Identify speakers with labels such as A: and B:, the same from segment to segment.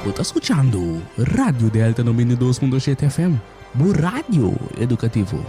A: Bo ta skuchando Radio Delta 92.7 FM, bo radio edukativo.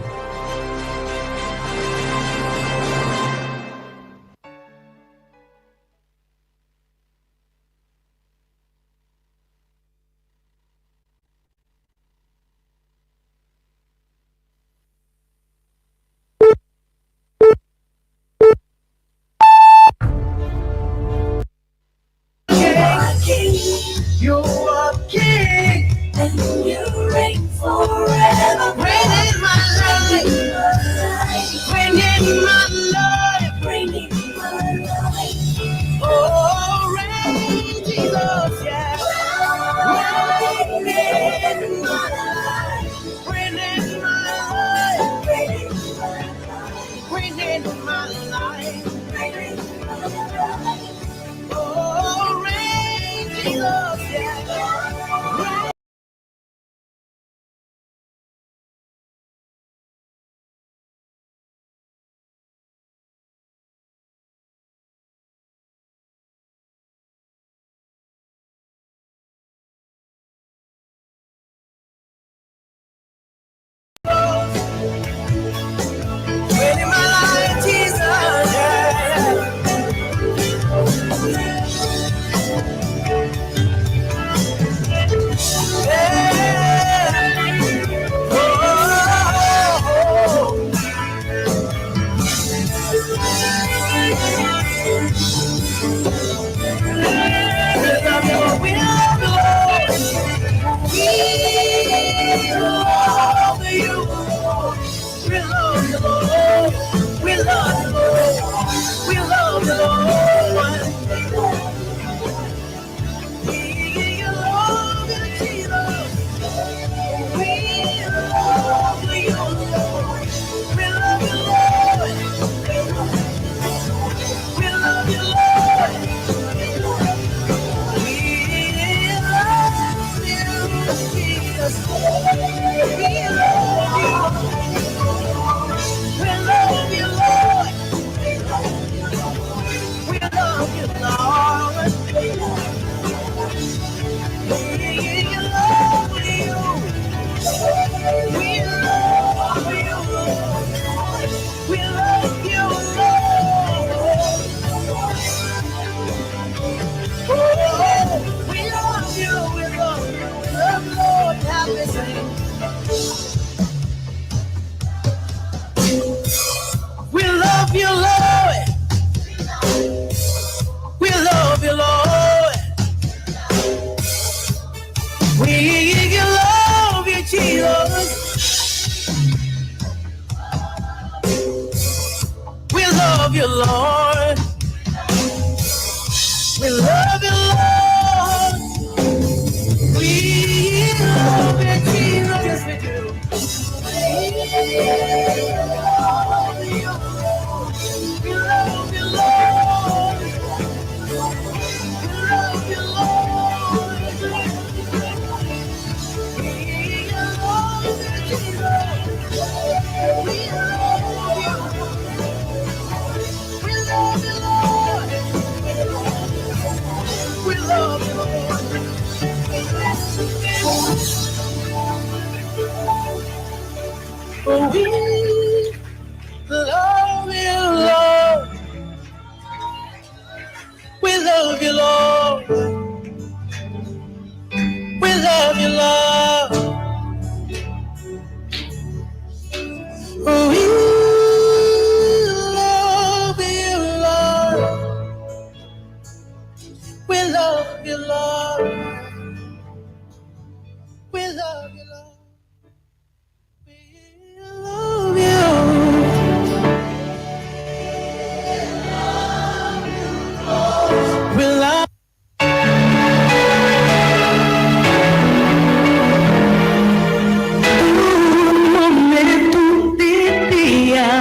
B: Tur momento di dia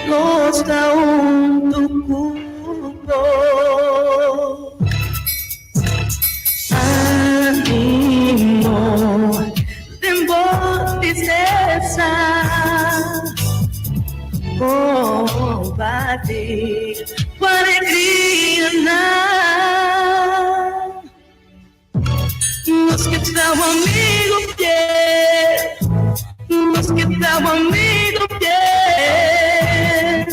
B: nos ta huntu ku bo. Animo. Ta un amigo fiel, Mas que ta un amigo fiel.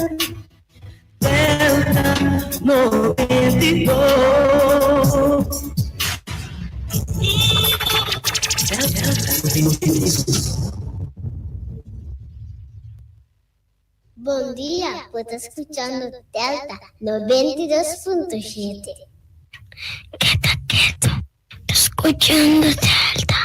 B: Delta 92.
C: Bon dia, bo ta skuchando Delta 92.7. Keda ketu, ta skuchando Delta.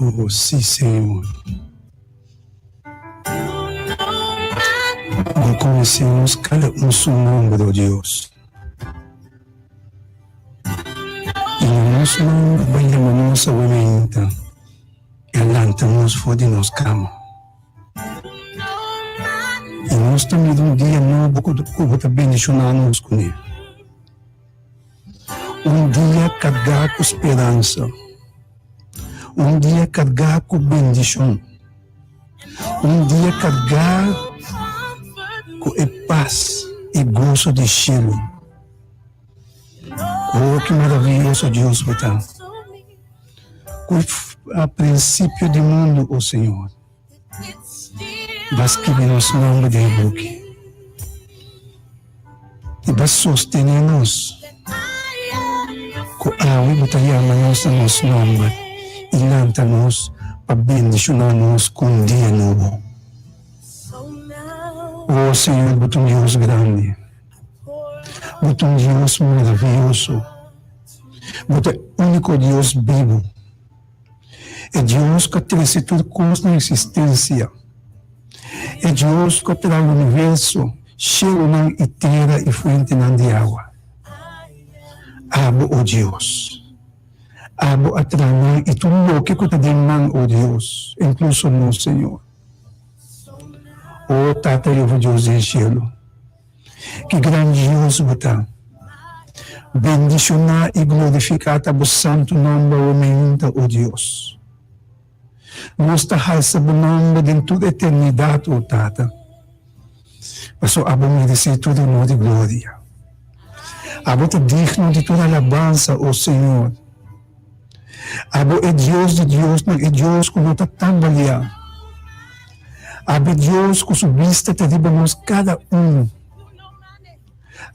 D: Oh, sí, Señor. Bo conocemos cada un su nombre, oh Dios. Y na nos nombre bo yama nos awe mainta y a lanta nos for di nos cama. Y nos ta mira un dia nobo cu bo ta bendiciona nos cune. Un dia carga cu speransa. Un dia carga cu bendicion. Un dia carga cu e pas y goso di cielo. Oh, ki maraviyoso Dios bo ta! Cu a principio di mundo, oh Señor, Bo a scribi nos nomber den e buki y Bo a sostene nos cu awe Bo ta yama nos na nos nomber y lanta nos pa bendiciona nos cu un dia nobo. Oh Señor, Bo ta un Dios grandi. Bo ta un Dios maraviyoso. Bo ta e úniko Dios bibu. E Dios ku a trese tur kos na eksistensia. E Dios ku a traha universo, shelunan i tera i fuentenan di awa. Abo, o Dios, abo a traha nan i tur loke ku ta den nan, o Dios, inkluso nos, Señor. O Tata Yehova Dios den shelu. Ki grandioso bo ta! Bendishoná i glorifiká ta bo santu nòmber awe mainta, o Dios. Nos ta halsa bo nòmber den tur eternidat, o Tata, pasobra abo meresé tur onor i gloria. Abo ta digno di tur alabansa, o Señor. Abo e Dios di diosnan, e Dios ku no ta tambaliá. Abo e Dios ku su bista ta riba nos kada un.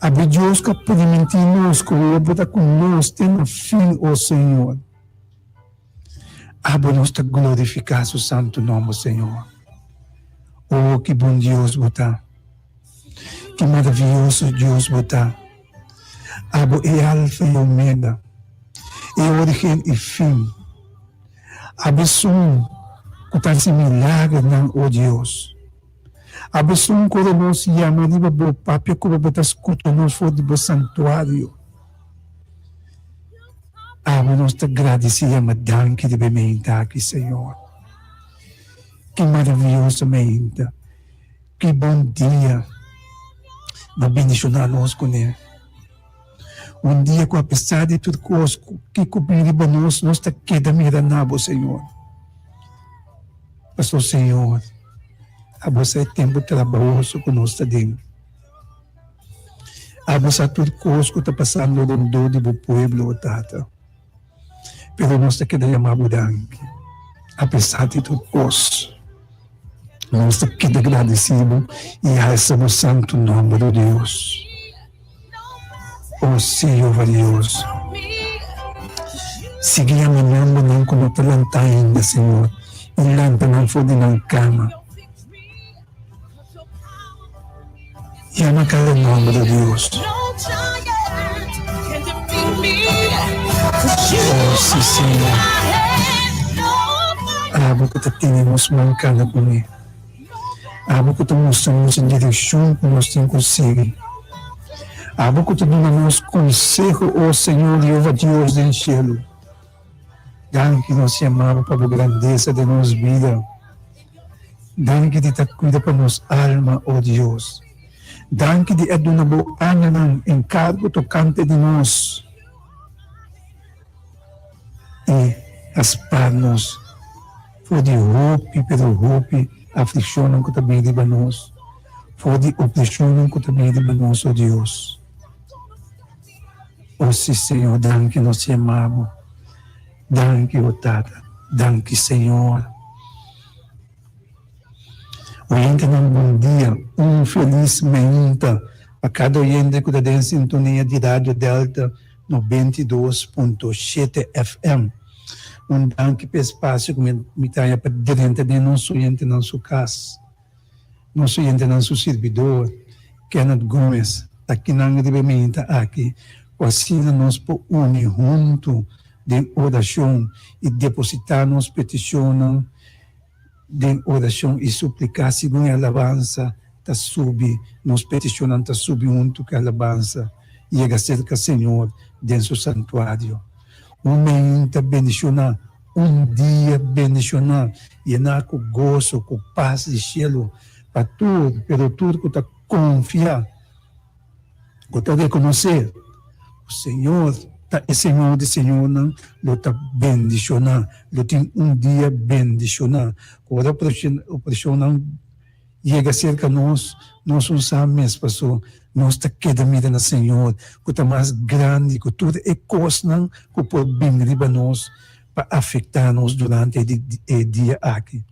D: Abo e Dios ku a primintí nos ku lo bo ta ku nos te na fin, o Señor. Abo nos ta glorifiká su santu nòmber, Señor. O, ki bon Dios bo ta! Ki maravioso Dios bo ta! Abo e Alfa i Omega, e origen i fin. Abo esun ku ta hasi milagernan, o Dios. Abo esun ku ora nos yama riba bo, papia ku bo, bo ta skucha nos for di bo santuario. Abo nos ta gradisí yama danki riba e meinta aki, Señor. Ki maravioso meinta! Ki bon dia bo bendishoná nos kuné. Un dia ku apesar di tur kos ku ku bin riba nos, nos ta keda mira na bo, Señor. Pasobra, Señor, Abo sa e tempu trabahoso ku nos ta den. Abo sa tur kos ku ta pasando rondó di bo pueblo, o Tata. Pero nos ta keda yama bo danki, apesar di tur kos. Nos ta keda gradisí bo i alsa bo santu nòmber, o Dios. O sí, Jehová Dios. Sigui yama nòmbernan ku no ta lantá ainda, Señor, i lanta nan for di nan kama. Yama kada nòmber, o Dios. O sí, Señor. Abo ku ta tene nos man kana kuné. Abo ku ta mustra nos e direkshon ku nos tin ku sigui. Abo ku ta duna nos konseho, o Señor Jehová Dios den shelu. Danki nos yama bo pa bo grandesa den nos bida. Danki di ta kuida pa nos alma, o Dios. Danki di a duna bo angelnan enkargo tokante di nos i a spar nos for di hopi, pero hopi aflikshonnan ku ta bini riba nos, for di opreshonnan ku ta bini riba nos, o Dios. O si Señor, danki nos yama bo. Danki, o Tata. Danki, Señor. Oyentenan bon dia, un felis meinta pa kada oyente ku ta den sintonia di Radio Delta 92.7 FM. Un danki pa e spasio ku mi ta haña pa drenta den nos oyentenan su kas. Nos oyentenan su sirbidor, Kenneth Gomez, ta kinan riba e meinta aki ku asina nos por uni huntu den orashon i depositá nos petishonnan den orashon i supliká segun e alabansa ta subi, nos petishonnan ta subi huntu ku e alabansa yega serka Señor den su santuario. Un meinta bendishoná, un dia bendishoná, yená ku goso, ku pas di shelu pa tur, pero tur ku ta konfia, ku ta rekonosé ku Señor ta e Señor di señornan, lo ta bendishoná, lo tin un dia bendishoná. Ku ora opreshonnan yega serka nos, nos un sa mes paso nos ta keda mira na Señor ku ta mas grandi ku tur e kosnan ku por bin riba nos pa afektá nos durante e dia aki.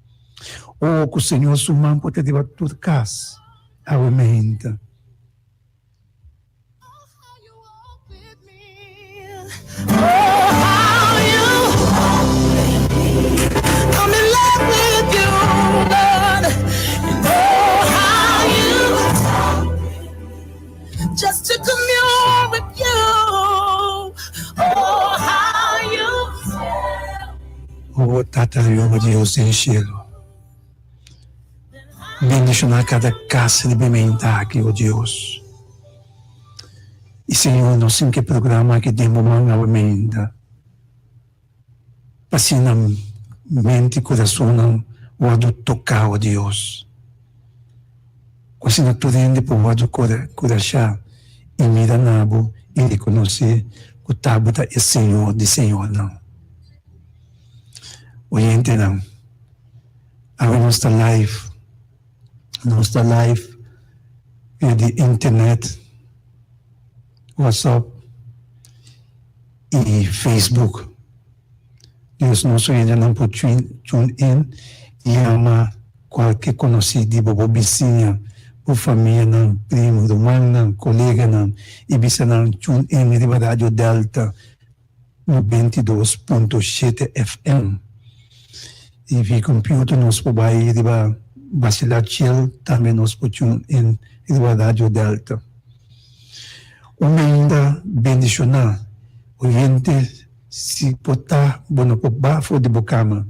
D: O ku Señor su man por ta riba tur kas awe meinta. O Tata Jehová Dios den cielo. Bendiciona cada casa di bementa aki, o Dios. I Señor, nos tin ke programa aki den bo man awe meinta, pa asina mente i kurasonnan wòrdu toká, o Dios. Ku asina tur hende por wòrdu kurashá i mira na bo i rekonosé ku ta bo ta e Señor di señornan. Oyentenan, awe nos ta live, nos ta live via di internet, WhatsApp y Facebook. Dios nos oyentenan por tune in y yama cualke conoci di bo, bo bisiña, bo famianan, primo, rumannan, coleganan y bisa nan tune in riba Radio Delta 92.7 FM. Y via computer nos por bay riba Bacila Chill, tambe nos por tune in riba Radio Delta. Un ainda bendiciona oyente si por ta bo no por ba for di bo cama,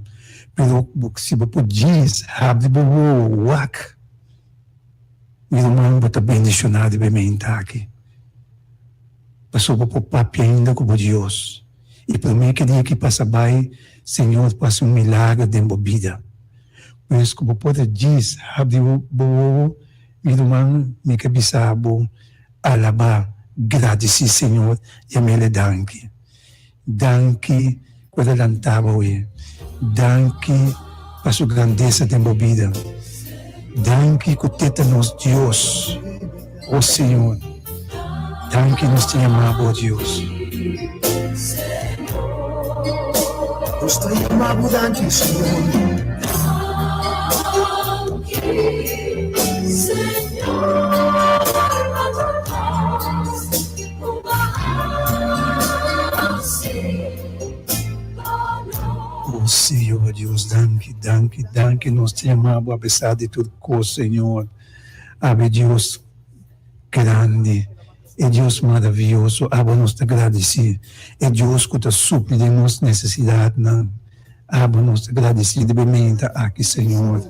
D: pero si bo por djis habri bo wowo wak mi ruman bo ta bendiciona riba e meinta aki. Pasobra bo por papia ainda ku bo Dios. I promé ku e dia ki pasa bai, Señor por hasi un milager den bo bida. Pues ku bo por a djis habri bo wowo, mi ruman, mi ke bisa bo, alabá, gradisí Señor i amele danki. Danki ku el a lanta bo awe. Danki pa su grandesa den bo bida. Danki ku te ta nos Dios, o Señor. Danki nos ta yama bo, Dios.
E: Nos ta yama bo danki, Señor.
D: O Señor Dios, danki, danki, danki nos ta yama bo apesar di tur kos, Señor. Abe Dios grandi, e Dios maravioso, abo nos ta gradisí, e Dios ku ta supli den nos nesesidatnan. Abo nos ta gradisí di bo menta aki, Señor,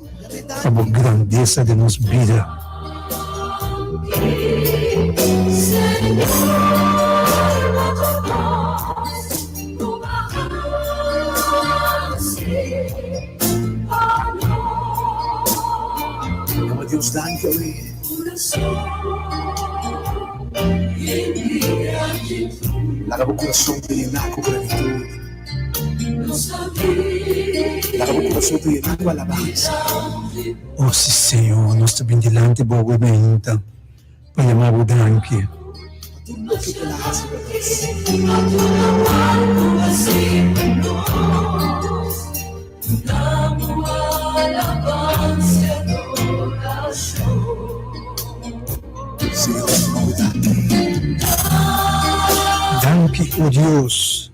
D: pa bo grandesa den nos bida.
E: Yama Dios danki awe. Laga bo kurason ta yená ku gratitud. Laga bo kurason ta yená ku alabansa.
D: O si Señor, nos ta bin dilanti bo awe mainta pa yama bo danki.
E: Pa tur loke ku el a hasi pa nos. Señor, yama bo danki.
D: Danki, o Dios.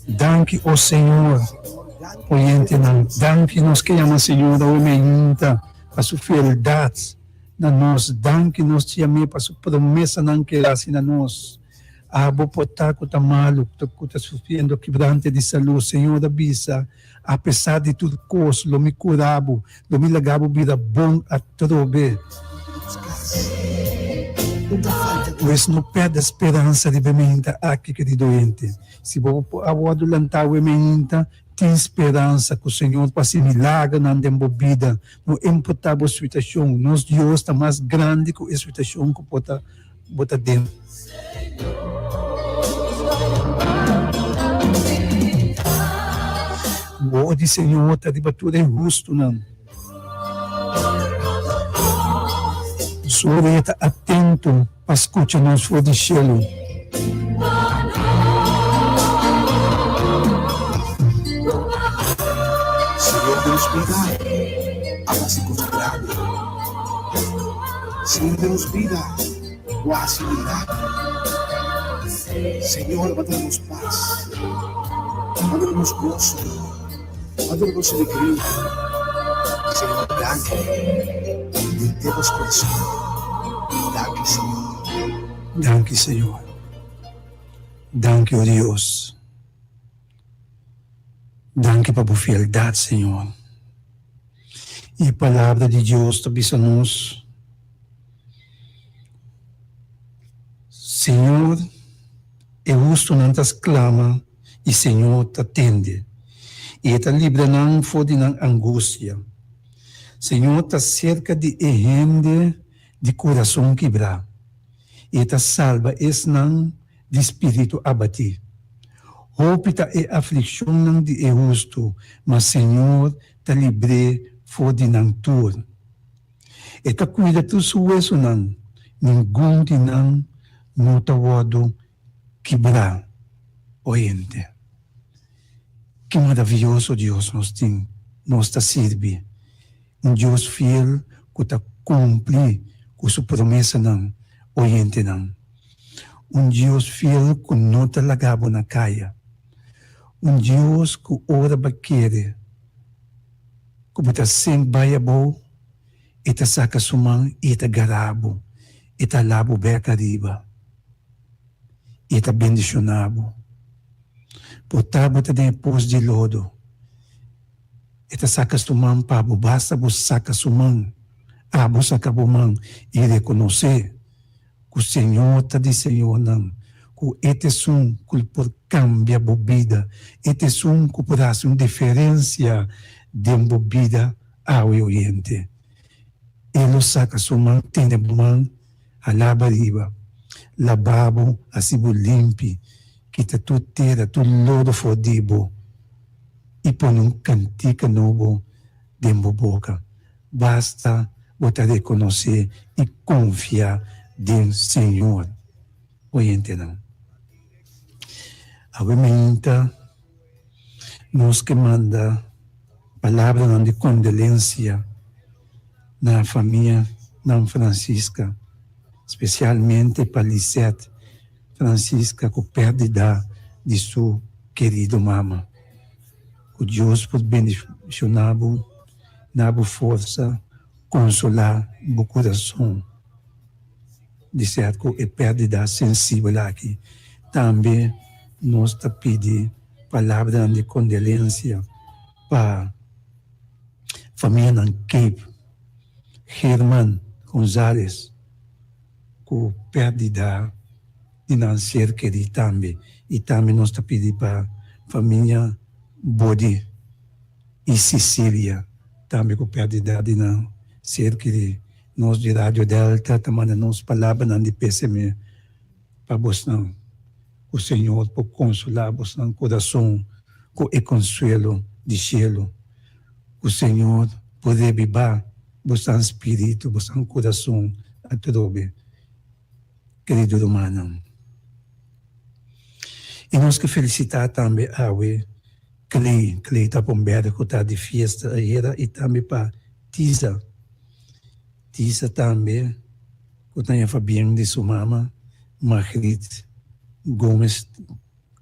D: Danki o Señor, oyentenan, danki nos ke yama Señor awe meinta pa su fieldad na nos, danki nos ta yam'é pa su promesanan ke el hasi na nos. Abo por ta ku ta malu, ku ta sufriendo kibrante di salú, Señor a bisa, apesar di tur kos, lo mi kura bo, lo mi laga bo bira bon atrobe. Pues no pèrdè speransa riba e meinta aki, kerido oyente. Si bo a wòrdu lantá awe mainta, tin speransa ku Señor por hasi milagernan den bo bida. No importá bo situashon, nos Dios ta mas grandi ku e situashon ku bo ta bo ta den. Wowo di Señor ta riba tur e hustunan. Su orea ta atento pa skucha nos for di shelu.
E: Señor den nos bida a hasi kos grandi. Señor den nos bida bo a hasi milagro. Señor bo a duna nos pas, bo a duna nos goso. A duna nos alegria, Señor danki di te nos corazon, danki Señor.
D: Danki Señor, danki o Dios, danki pa bo fieldad Señor, y palabra di Dios ta bisa nos, Señor e hustonan ta sclama. i Señor ta tende, i e ta libra nan for di nan angustia. Señor ta serka di e hende di kurason kibrá, i e ta salba esnan di spiritu abatí. Hopi ta e aflikshonnan di e hustu, ma Señor ta libr'é for di nan tur. E ta kuida tur su wesunan, ningun di nan no ta wòrdu Kibrá oyente. Ki maravioso Dios nos tin, nos ta sirbi. Un Dios fiel ku ta kumpli ku su promesanan, oyentenan. Un Dios fiel ku no ta laga bo na kaya. Un Dios ku ora bo kere ku bo ta sink bai abou, e ta saka su man i e ta gara bo, e ta hala bo bek ariba. i e ta bendishoná bo. Por ta bo ta den e pos di lodo, e ta saka su man pa bo, basta bo saka su man, abo saka bo man i rekonosé ku Señor ta di señornan, ku e ta esun ku por kambia bo bida, e ta esun ku por hasi un diferensia den bo bida awe oyente. E lo saka su man, tene bo man. Alaba riba, laba bo, hasi bo limpi, kita tur tera, tur lodo for di bo, i pone un kantika nobo den bo boka. Basta. bo ta rekonosé i konfia den Señor. Oyentenan, awe mainta nos ke manda palabranan di kondolensia na famianan Francisca, spesialmente pa Lisette Francisca ku pèrdida di su kerido mama. Ku Dios por bendishoná bo, na bo forsa, konsolá bo kurason di ser ku e pèrdida sensibel aki. Tambe nos ta pidi palabranan di kondolensia pa famianan Cape, German Gonzales ku pèrdida di nan ser kerí tambe i tambe nos ta pidi pa famia Bodi i Cecilia tambe ku pèrdida di nan ser kerí. Nos di Radio Delta ta manda nos palabranan di pésame pa bosnan. Ku Señor por konsolá bosnan kurason ku e konsuelo di shelu. Ku Señor por rebibá bosnan spiritu, bosnan kurason atrobe, kerido rumannan. I nos ke felisitá tambe awe Clay, Clay ta pa un bèrdè ku ta di fiesta ayera i tambe pa Tisa, Tisa tambe ku ta ña fabien di su mama Margriet Gomez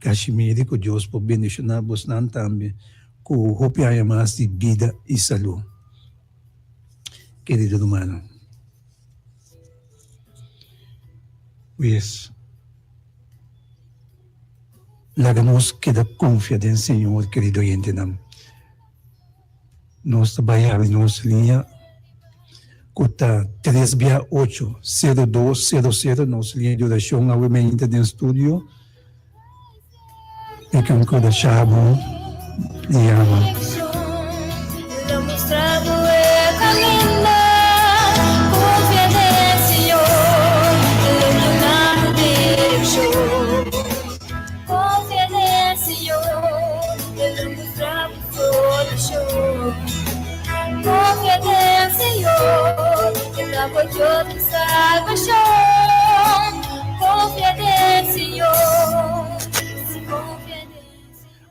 D: Cashimiri ku Dios por bendishoná bosnan tambe ku hopi aña mas di bida i salú. Kerido rumannan. Pues, laga nos keda konfia den Señor, kerido oyentenan. Nos ta bai habri nos liña ku ta tres bia ocho, sero dos, sero sero, nos liña di orashon awe mainta den studio. E ke un kura bo yama.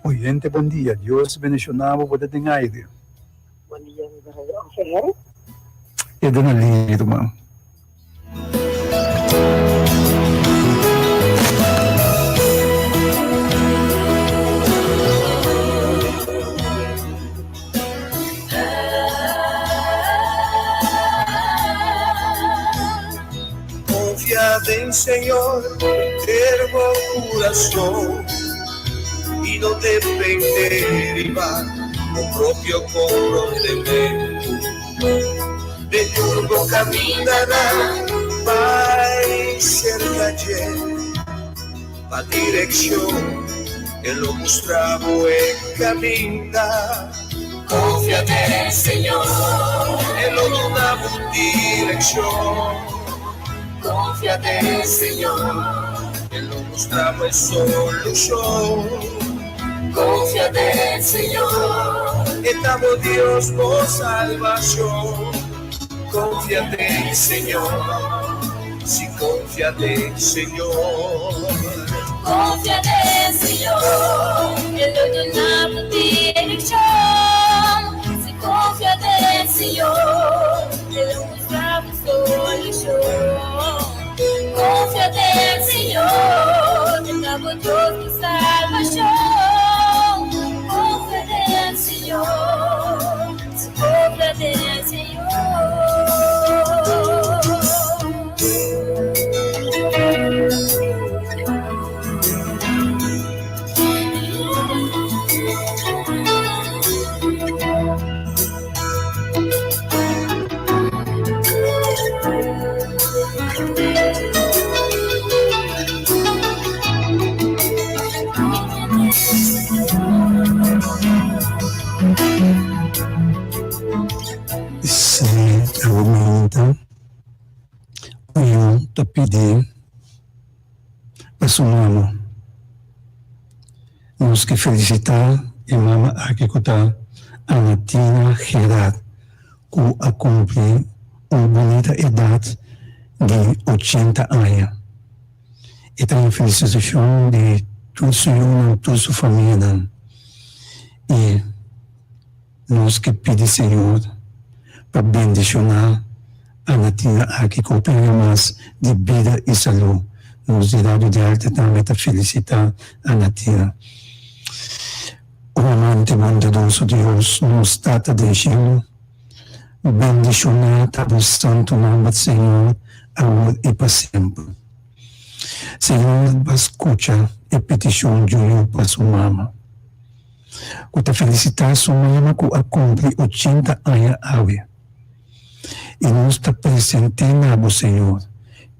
D: Oyente bon dia, Dios bendiciona bo, bo ta den aire.
F: Bon dia mi brother Angel.
D: Keda na liña ruman.
G: Confia den Señor henter bo curason y no depende riba bo propio comprondemento. Den tur bo camindanan bai cerca dje pa direccion, e lo mustra bo e caminda. Confia den Señor, e lo duna bo direccion. Confia den Señor, e lo mustra bo e solucion. Confia den Señor, e ta bo Dios, bo salvacion. Confia den Señor, si confia den Señor.
H: Confia den Señor, e lo duna bo direccion. Si confia den Señor, e lo mustra bo solucion. Confia den Señor, e ta bo Dios, bo salvacion. Confia den Señor, si confia den Señor.
D: Si awe mainta un yu ta pidi pa su mama, nos ke felisitá e mama aki ku ta Anatina Gerard ku a kumpli. Un bunita edat di ochenta aña. E ta un felisitashon di tur su yunan, tur su famianan. I nos ke pidi Señor pa bendishoná Anatina aki ku hopi aña mas di bida i salú. Nos di Radio Delta tambe ta felisitá Anatina. O amante bondadoso Dios, nos Tata den shelu, Bendishoná ta bo santu nòmber, Señor, awor i pa semper. Señor ba skucha e petishon djuyu pa su mama, ku ta felisitá su mama ku a kumpli ochenta aña awe. I nos ta present'é na bo, Señor,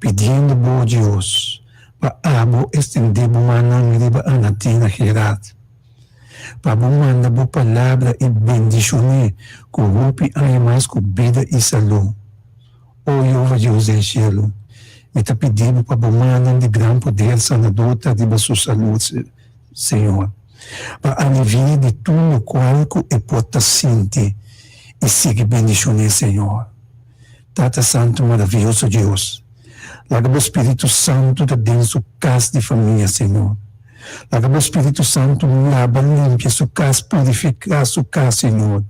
D: pidiendo bo, Dios, pa abo estendé bo mannan riba Anatina Gerard. Pa bo manda bo palabra i bendishon'é ku hopi aña mas ku bida i salú. O Jehova Dios den shelu, mi ta pidi bo pa bo mannan di gran poder sanador ta riba su salú, Señor, pa alivi'é di tur lokual ku e por ta sinti i sigui bendishon'é, Señor. Tata Santu Maraviyoso Dios, laga bo Spiritu Santu ta den su kas di famia, Señor. Laga bo Spiritu Santu laba limpia su kas, purifiká su kas, Señor,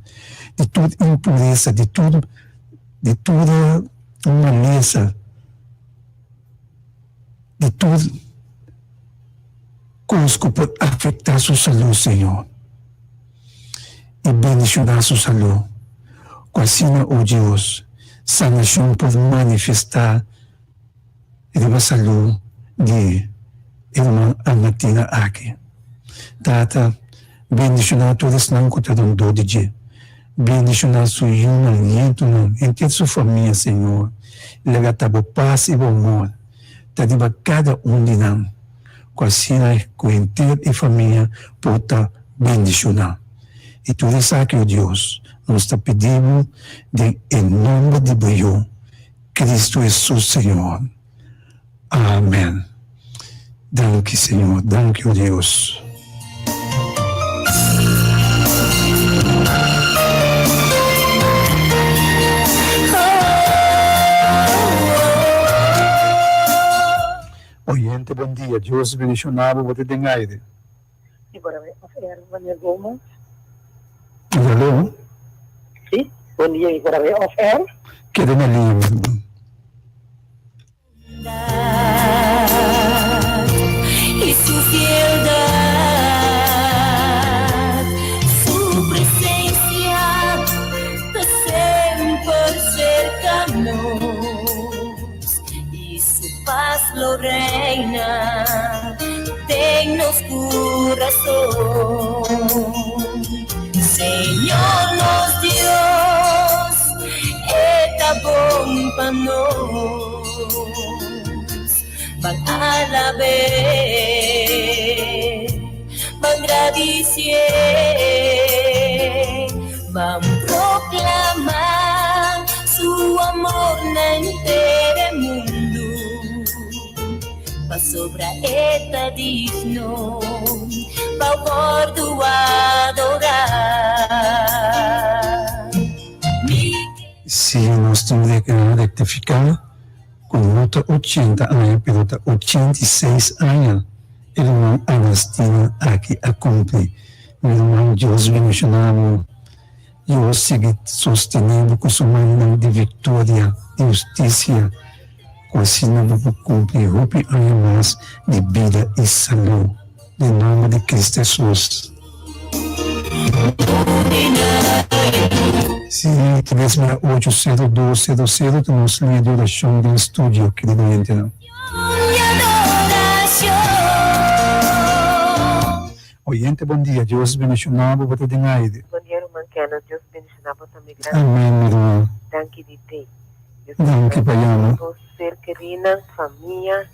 D: di tur impuresa, di tur di tur malesa, di tur kos ku por afektá su salú, Señor, i bendishoná su salú, ku asina, o Dios, sanashon por manifestá riba salú di e ruman Anatina aki. Tata, bendishoná tur esnan ku ta rondó di dje. Bendishoná su yunan, nietunan, henter su famia, Señor. Laga ta bo pas i bo amor ta riba kada un di nan, ku asina ku henter e famia por ta bendishoná. I tur esaki, o Dios, nos ta pidi bo den e nomber di bo Yu, Cristo Hesus Señor. Amen. Danki Señor, danki o Dios. Oyente bon dia, Dios bendiciona bo, bo ta den aire.
F: Sí, por haber off air, meneer Gomez.
D: Aló.
F: Sí, bon dia, y por haber off air.
D: Keda na liña.
H: Y su fieldad, su presencia ta semper cerca nos y su paz lo reina den nos curazon. Señor nos Dios, e ta bon pa nos, ban alab'é, ban gradisié, ban proklamá su amor na henter e mundu, pasobra e ta digno pa wòrdu adorá.
D: Si nos tin rectifica cu no ta ochenta aña pero ta 86 aña e ruman Anastina aki a cumpli. Mi ruman Dios bendiciona bo. Dios sigui sostene bo cu su mannan di victoria, di husticia cu asina bo por cumpli hopi aña mas di bida y salud. Den nomber di Cristo Jesus. Sí, tres mea ocho sero dos sero sero ta nos liña di oracion den studio, kerido oyentenan. Oyente bon dia, Dios bendiciona bo, bo ta den aire.
I: Bon dia ruman Kenneth, Dios bendiciona bo tambe grandi.
D: Amen mi ruman.
I: Danki di te.
D: Danki pa yama.
I: Bo ser kerinan, famia.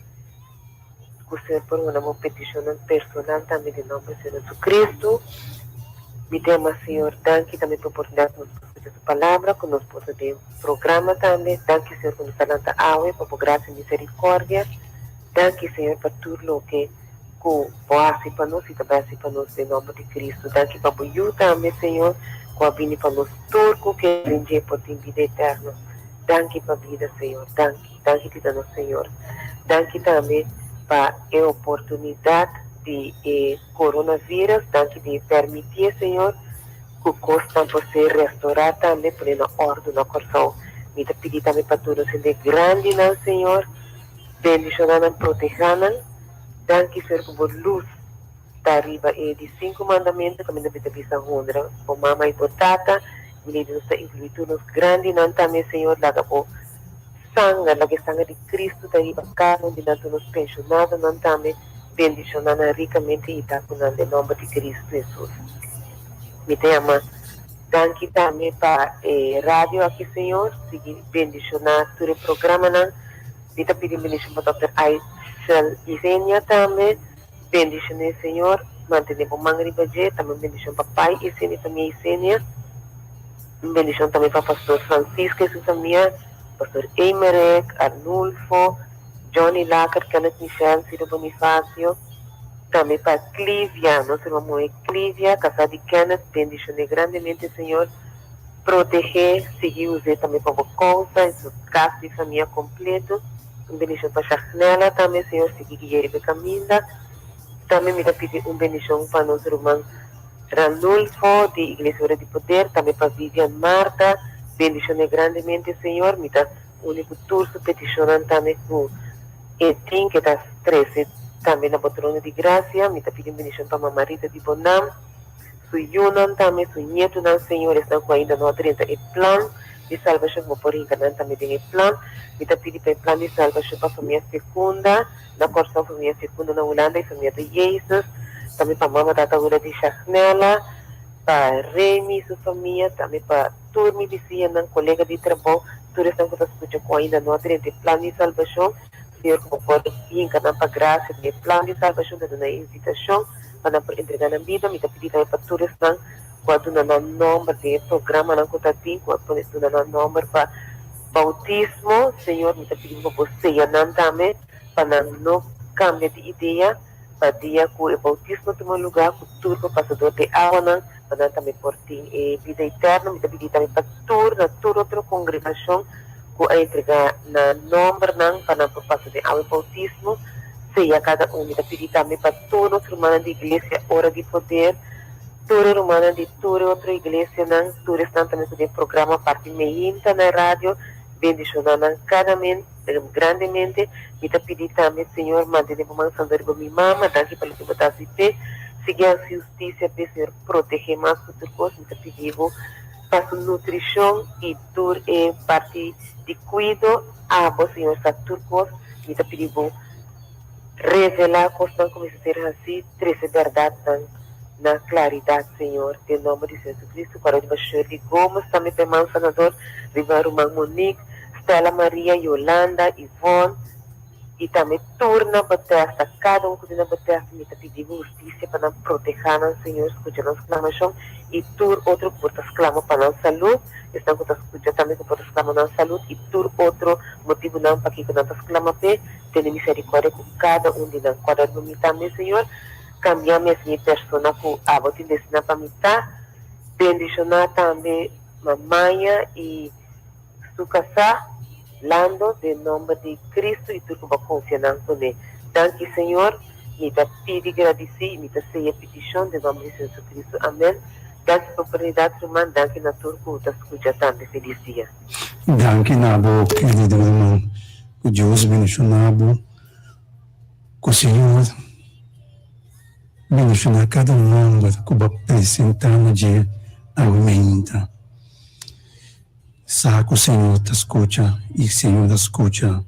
I: Ku Señor por duna bo petishonnan personal tambe den nomber di Señor Jesucristo. Mi ta yama Señor danki tambe pa oportunidat ku nos por skucha su palabra, ku nos por ta den programa tambe. Danki Señor ku nos ta lanta awe pa bo grasia i misericordia. Danki Señor pa tur loke ku bo a hasi pa nos i ta bai hasi pa nos den nomber di Cristo. Danki pa bo Yu tambe Señor ku a bini pa nos tur ku kere den dje por tin bida eterno. Danki pa bida, Señor. Danki. Danki ti ta nos Señor. Danki tambe pa e oportunidad di e coronavirus. Danki di permitié, Señor, cu cosnan por ser restorá tambe, pone na ordu na Corsou. Mi ta pidi tambe pa tur nos hende grandinan, Señor. Bendiciona nan, proteha nan. Danki, Señor, cu bo luz ta riba e di cinco mandamento caminda mi ta bisa honra bo mama y bo tata. Mi ley di nos ta inclui tur nos grandinan tambe, Señor. Laga bo sanger, laga e sanger di Cristo ta riba cada un di nan, tur nos pensionadonan tambe. Bendiciona nan ricamente y ta cu nan den nomber di Cristo Jesus. Mi ta yama danki tambe pa e radio aki, Señor. Sigui bendiciona tur e programanan. Mi ta pidi bendicion pa Dòkter Aitzel Isenia tambe. Bendicion'é, Señor. Mantené bo man riba dje. Tambe un bendicion pa Pai Isenia y famia Isenia. Un bendicion tambe pa Pastor Francisca y su famia, Pastor Emerek, Arnulfo, Johnny Laker, Kenneth Michel, Ciro Bonifacio. Tambe pa Clivia, nos herman muhé Clivia, casá di Kenneth. Bendicion'é grandemente, Señor. Protegé, sigui us'é tambe pa bo causa y su cas di famia completo. Un bendicion pa Shagnella tambe, Señor sigui gui'é riba e caminda. Tambe mi ta pidi un bendicion pa nos ruman Ranulfo di Iglesia Ora di Poder, tambe pa Vivian Martha, bendicion'é grandemente Señor. Mi ta uni cu tur su peticionnan tambe cu e tin ke ta trece tambe na bo trono di gracia. Mi ta pidi un bendicion pa Mama Rita di Bonam. Su yunan tambe, su ñetunan, Señor, esnan ku ainda no a drenta e plan di salbashon, bo por hinka nan tambe den e plan. Mi ta pidi pa e plan di salbashon pa famia Secunda na Kòrsou, famia Secunda na Hulanda i famia di Jesus, tambe pa mama, tata, wela di Shagnella, pa Remy i su famia, tambe pa tur mi bisiñanan, kolega di trabou, tur esnan ku ta skucha ku ainda no a drenta e plan di salbashon. Señor, ku bo por hinka nan pa grasia den e plan di salbashon, ta duna e invitashon. pa nan por entregá nan bida. Mi ta pidi tambe pa tur esnan ku a duna nan nòmber den e programanan ku ta tin, ku a pone duna nan nòmber pa boutismo. Señor, mi ta pidi bo pa bo seya nan tambe, pa nan no kambia di idea, pa dia ku e boutismo tuma lugá, ku tur por pasa dor di e awanan, pa nan tambe por tin e bida eterno. Mi ta pidi tambe pa tur, na tur otro kongregashon ku a entregá nan nòmbernan pa nan por pasa den awa e boutismo. Sea kada un. Mi ta pidi tambe pa tur nos rumannan di iglesia Ora di Poder, tur e rumannan di tur e otro iglesianan, tur esnan tambe ku den programa parti meinta na radio, bendishoná nan kada men grandemente. Mi ta pidi tambe, Señor, mantene bo man santo riba mi mama. Danki pa loke bo ta hasi p'e. Sigui hasi hustisia p'e, Señor. Proteh'é mas ku tur kos. Mi ta pidi bo pa su nutrishon i tur e parti di kuido. Abo, Señor, sa tur kos. Mi ta pidi bo revelá kosnan ku mester ser hasí, trese bèrdatnan na klaridat, Señor, den nòmber di Señor Jesucristo. Ku a riba Shirley Gomes, tambe pa e man sanador, riba ruman Monique, Stella Maria, Yolanda, Yvonne, i tambe tur na Bethesda, kada un ku tin na Bethesda, mi ta pidi bo hustisia pa nan protehá nan, Señor, skucha nan sklamashon, i tur otro ku por ta sklama pa nan salú. Esnan ku ta skucha tambe ku por ta sklama nan salud i tur otro motibunan pakiko nan ta sklama p'e, tene miserikòrdia ku kada un di nan. Kòrda riba mi tambe, Señor. Kambia mi asina e persona ku abo tin destiná pa mi ta. Bendishoná tambe Mamaña i su kasá, Lando, den nòmber di Kristu i tur ku bo a konfia nan kuné. Danki, Señor. Mi ta pidi gradisí i mi ta seya pitishon den nòmber di Señor Jesucristo. Amèn. Danki pa oportunidat ruman, danki na tur ku ta skucha tambe. Felis dia.
D: Danki na bo kerido ruman. Ku Dios bendiciona bo. Ku Señor bendiciona kada nomber ku bo a presenta na dje awe meinta. Sa ku Señor ta skucha i Señor a skucha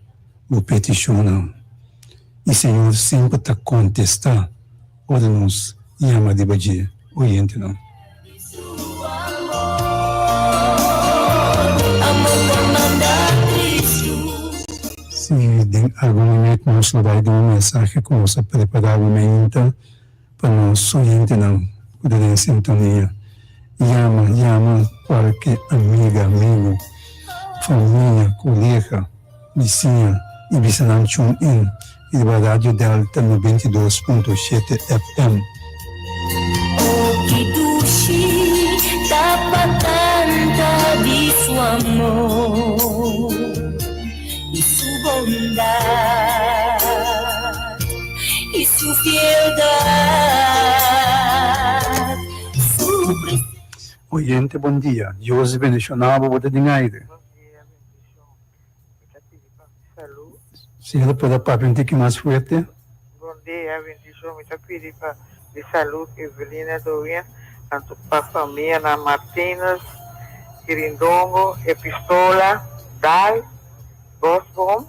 D: bo peticionnan. I Señor semper ta contesta ora nos yama riba dje oyentenan. Si den algun minuut nos lo bai duna un mensahe ku nos a prepará awe mainta pa nos oyentenan ku ta den sintonia. Yama, yama kualke amiga, amigu, famia, kolega, bisiña i bisa nan tune in riba Radio Delta 92.7 FM.
H: Oh ki dushi ta pa canta di su amor. bondad y su fieldad, su presencia.
D: Oyente bon dia, Dios bendiciona bo, bo ta den aire.
F: Bon dia, bendicion. Mi ta pidi pa mi salud.
D: Si bo por a papia un tiki mas fuerte.
F: Bon dia, bendicion. Mi ta pidi pa mi salud Evelina Dowien, tanto pa famianan Martinez, Kirindongo, Epistola, Daal, Bosboom,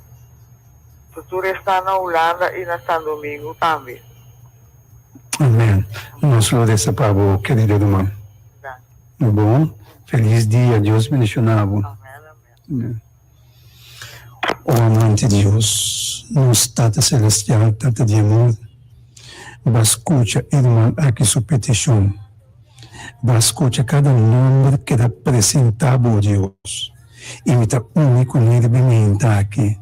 F: cu tur esnan na Hulanda y na San Domingo tambe.
D: Amen. Nos lo resa pa bo, kerido ruman.
F: Danki.
D: Bon, feliz dia. Dios bendiciona bo.
F: Amen, amen.
D: Amen. O amante Dios, nos Tata Celestial, Tata di amor, bo a scucha e ruman aki su peticion. Bo a scucha cada nomber keda presenta bo, Dios. Y mi ta uni cu ne riba e menta aki,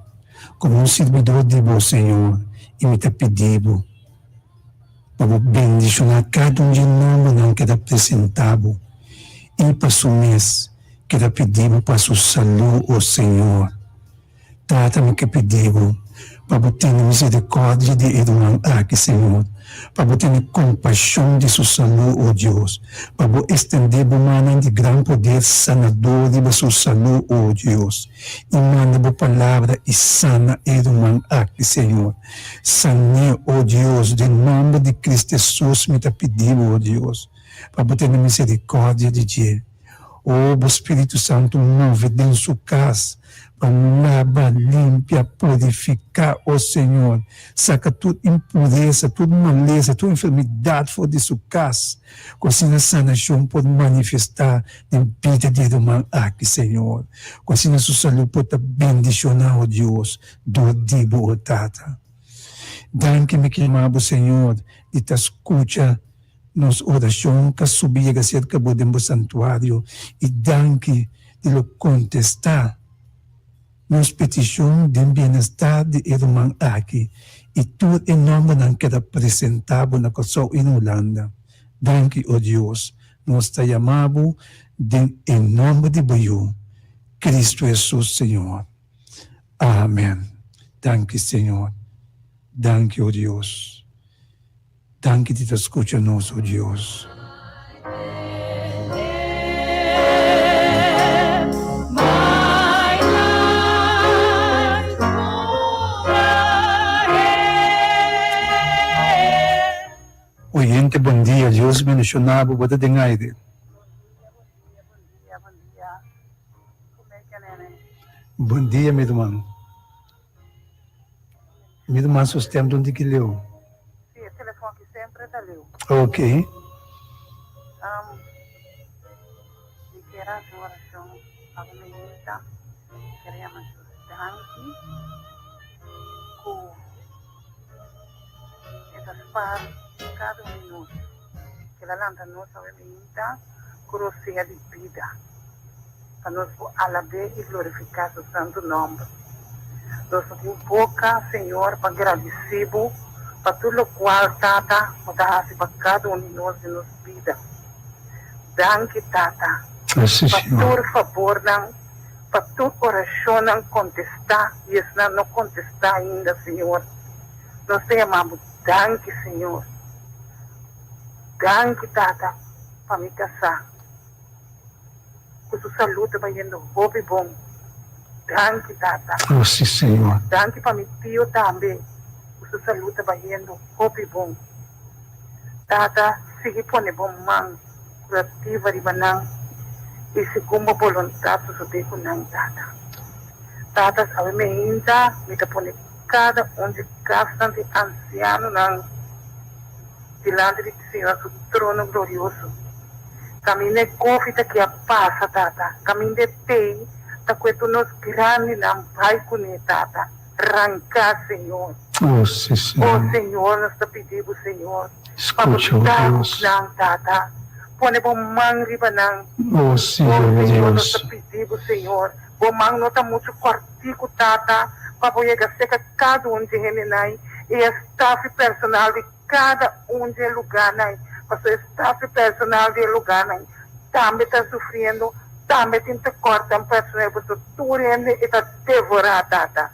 D: como un sirbidor di bo, Señor, y mi ta pidi bo pa bo bendiciona cada un di e nombernan keda presenta bo y pa su mes. Ke ta pidi bo pa su salú, o Señor. Tata, mi ke pidi bo pa bo tene miserikòrdia di e ruman aki, Señor, pa bo tene kompashon di su salú, o Dios, pa bo estendé bo mannan di gran poder sanador riba su salú, o Dios, i manda bo palabra i sana e ruman aki, Señor. San'é, o Dios, den nòmber di Cristo Hesus mi ta pidi bo, o Dios, pa bo tene miserikòrdia di dje. O bo Spiritu Santu move den su kas pa laba, limpia, purifiká, o Señor. Saka tur impuresa, tur malesa, tur enfermidat for di su kas, ku asina sanashon por manifestá den bida di e ruman aki, Señor. Ku asina su salú por ta bendishoná, o Dios, dor di bo, o Tata. Danki mi kima bo, Señor, di ta skucha. Nos orashon ta subi yega serka bo den bo santuario i danki di lo kontestá nos petishon den bienestar di e ruman aki i tur e nòmbernan keda presentá bo na Kòrsou i na Hulanda. Danki, o Dios, nos ta yama bo den e nòmber di bo Yu, Kristu Hesus, Señor. Amen. Danki, Señor. Danki, o Dios. Danki di ta scucha nos, o Dios. Oyente bon dia, Dios bendiciona bo, bo ta den aire. Bon dia mi ruman. Mi ruman su stem ta un tiki leu.
F: Sí, e telefon aki semper ta leu.
D: Ok.
F: Um, mi kier hasi un orashon pa bo meinta. Mi kier yama Dios danki ku e ta spar kada un di nos. Kel a lanta nos awe meinta ku rosea di bida. Pa nos por alab'é i glorifiká su santu nòmber. Nos no tin boka, Señor, pa gradisí bo pa tur lokual, Tata, bo ta hasi pa kada un di nos den nos bida. Danki, Tata, pa tur fabornan, pa tur orashonnan kontestá i esnan no kontestá ainda, Señor. Nos ta yama bo danki, Señor. Danki, Tata, pa mi kasá. Ku su salud ta bayendo hopi bon. Danki tata.
D: Oh si Señor.
F: Danki pa mi tio tambe ku su salud ta bayendo hopi bon. Tata sigui pone bo man kurativa riba nan i segun bo boluntad sosode ku nan tata. Tata sabe mi ainda mi ta pone kada un di kasnan di ansianonan dilanti di Señor su trono glorioso. Caminda e kofi ta kia pasa, Tata. Caminda e tei ta kue tur nos grandinan bai kuné, Tata. Ranká, Señor.
D: Oh, sí, Señor.
F: Oh, Señor, nos ta pidi Bo, Señor, pa Bo
D: Scucha, oh
F: ta ku
D: Dios.
F: nan, Tata. Pone Bo man riba nan.
D: Oh, sí,
F: Oh,
D: oh
F: Señor, nos
D: Dios.
F: ta pidi Bo, Señor. Bo man no ta muchu kòrtiku, Tata, pa Bo yega serka kada un dje hendenan i e staf i personal di Kada un di e lugánan, pasobra e staf i personal di e lugánan tambe ta sufriendo, tambe tin tekòrt den personel, pasobra tur hende e ta devorá, Tata.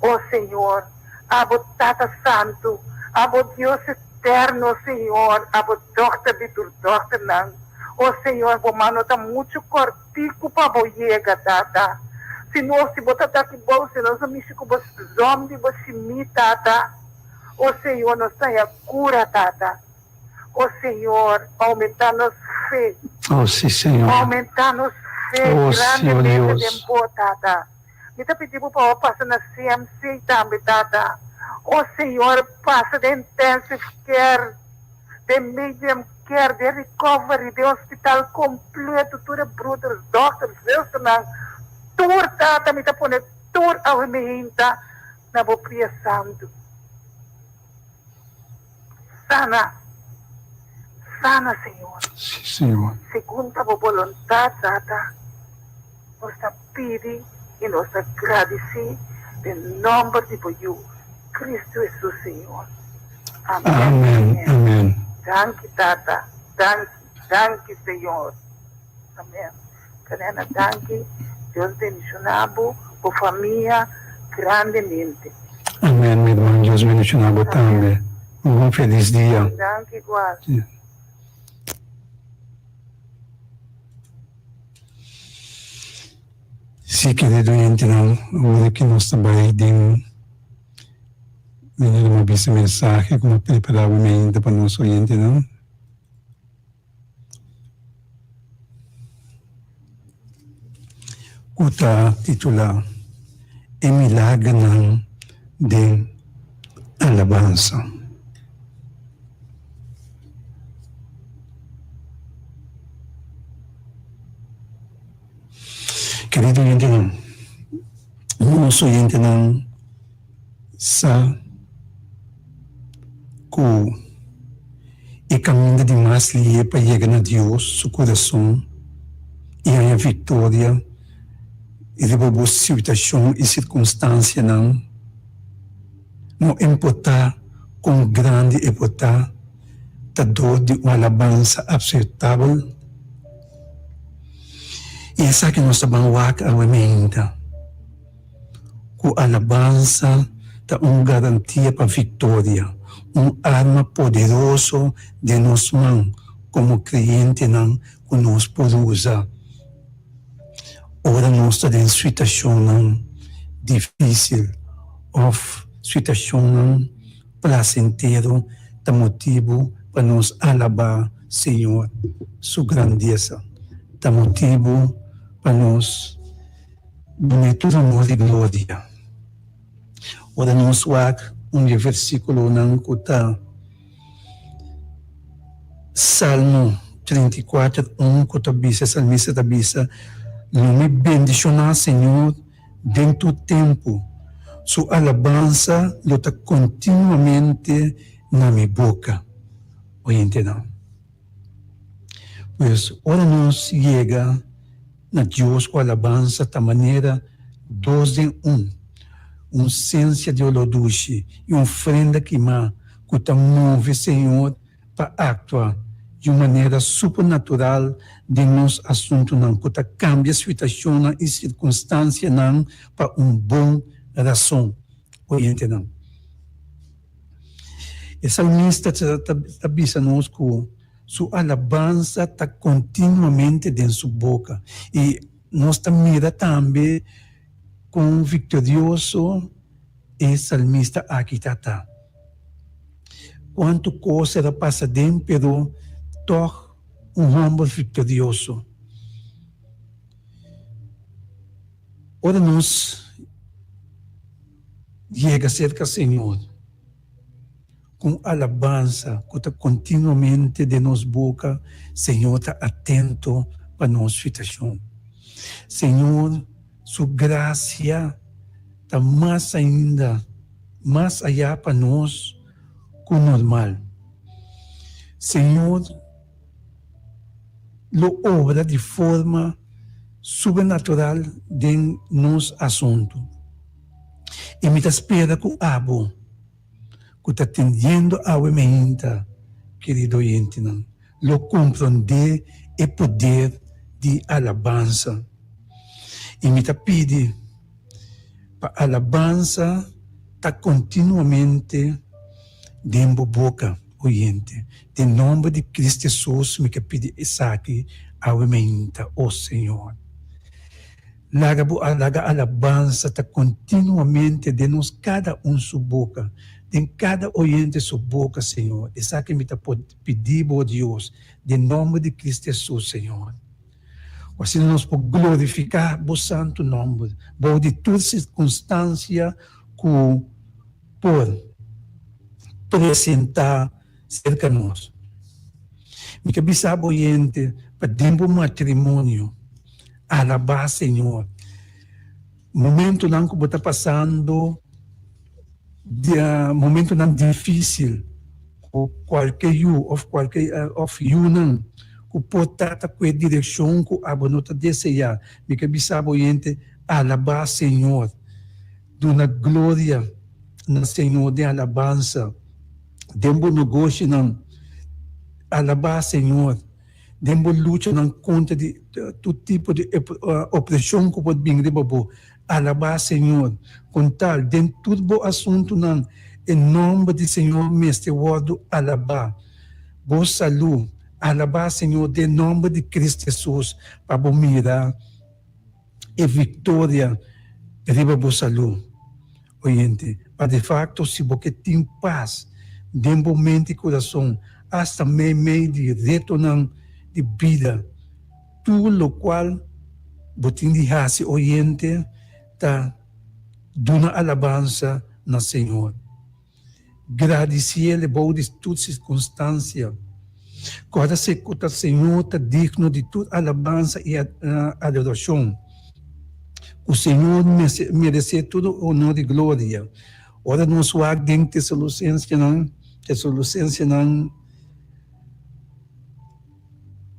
F: O Señor, abo Tata Santu, abo Dios Eterno, Señor, abo Dòkter di tur dòkternan. O Señor, bo man no ta muchu kòrtiku pa bo yega, Tata. Si nos, si bo ta taki bou, si nos a mishi ku bo zòm di bo shimí, Tata, o Señor, nos ta haña kura, Tata. O Señor, oumentá nos fe.
D: O sí, Señor.
F: Oumentá nos fe
D: O sí, o
F: grandemente
D: Dios.
F: den bo, Tata. Mi ta pidi bo pa bo pasa na CMC tambe, Tata. O Señor, pasa den intensive care, den medium care, den recovery, den hospital completo, tur e broeders, dokters, zusternan, tur, Tata, mi ta pone tur awe mi hinta na bo pia santu. Sana, sana, Señor.
D: Sí, Señor.
F: Segun ta bo boluntad, Tata, nos ta pidi i nos ta gradisí den nòmber di bo Yu, Cristo Hesus, Señor. Amèn.
D: Amèn, amèn.
F: Danki, Tata. Danki, danki, Señor. Amèn. Kanena, danki. Dios bendishoná bo, bo famia grandemente.
D: Amèn, mi ruman. Dios bendishoná bo tambe. Un bon felis dia.
F: Danki igual.
D: Sí, kerido oyentenan, ora ki nos ta bai den mi bisa mensahe ku mi a prepará bo mainta pa nos oyentenan. Ku ta titulá E Milagernan den Alabansa. Kerido oyentenan, nos oyentenan sa ku e kaminda di mas lihe pa yega na Dios su kurason i haña viktoria riba bo situashon i sirkunstansianan, no importá kon grandi e por ta, ta dor di un alabansa apseptabel. I esaki nos ta ban wak awe meinta. Ku alabansa ta un garantia pa viktoria, un arma poderoso den nos man komo kreyentenan ku nos por usa ora nos ta den situashonnan difísil òf situashonnan plasentero ta motibu pa nos alabá Señor su grandesa, ta motibu pa nos. Dun'é tur honor i gloria. Ora nos wak un di e versíkulonan ku ta Salmo 34, un ku ta bisa, e salmista ta bisa, Lo mi bendishoná Señor den tur tempu, su alabansa lo ta kontinuamente na mi boka. Oyentenan. Pues, ora nos yega na Dios ku alabansa ta manera dos den un, un sensia di oló dushi i un ofrenda kimá ku ta move Señor pa aktua di un manera supernatural den nos asuntunan, ku ta kambia situashonnan i sirkunstansianan pa un bon rason. Oyentenan. E salmista ta bisa nos ku su alabansa ta kontinuamente den su boka. I nos ta mira tambe kon viktorioso e salmista aki ta ta. Kuantu kos el a pasa den, pero tòg un hòmber viktorioso. Ora nos yega serka Señor ku un alabansa ku ta kontinuamente den nos boka, Señor ta atento pa nos situashon. Señor su grasia ta mas ainda, mas ayá pa nos ku normal. Señor lo obra di forma supernatural den nos asuntu. I mi ta spera ku abo ku ta tendiendo awe meinta, kerido oyentenan, lo komprondé e poder di alabansa. I mi ta pidi pa alabansa. ta kontinuamente den bo boka, oyente. Den nòmber di Cristo Hesus mi ke pidi esaki awe meinta, o Señor. Laga bo laga alabansa ta kontinuamente den nos kada un su boka, den kada oyente su boka, Señor. Esaki mi ta pidi bo, Dios, den nòmber di Cristo Hesus, Señor. Ku asina nos por glorifiká bo santu nòmber bou di tur sirkunstansia ku por presentá serka nos. Mi ta bisa bo oyente pa den bo matrimonio alabá Señor. Momentonan ku bo ta pasando momentonan difísil ku kualke yu òf kualke òf yunan ku por ta ta ku e direkshon ku abo no ta deseá, mi ke bisa bo oyente alabá Señor. Duna gloria na Señor den alabansa den bo negoshinan. Alabá Señor den bo luchanan kontra di tur tipo di opreshon ku por bin riba bo. Alabá Señor. Kon tal, den tur bo asuntunan e nòmber di Señor mester wòrdu alabá. Bo salú. Alabá Señor den nòmber di Cristo Hesus pa bo mira e viktoria riba bo salú. Oyente, pa de fakto si bo ke tin pas den bo mente i kurason asta meimei di retonan di bida, tur lokual bo tin di hasi oyente ta duna alabansa na Señor. Gradisiele bou di tur sirkunstansia. Kòrda si ku ta Señor ta digno di tur alabansa i adorashon, ku Señor meresé tur honor i gloria. Ora nos wak den Tesalosensenan, Tesalosensenan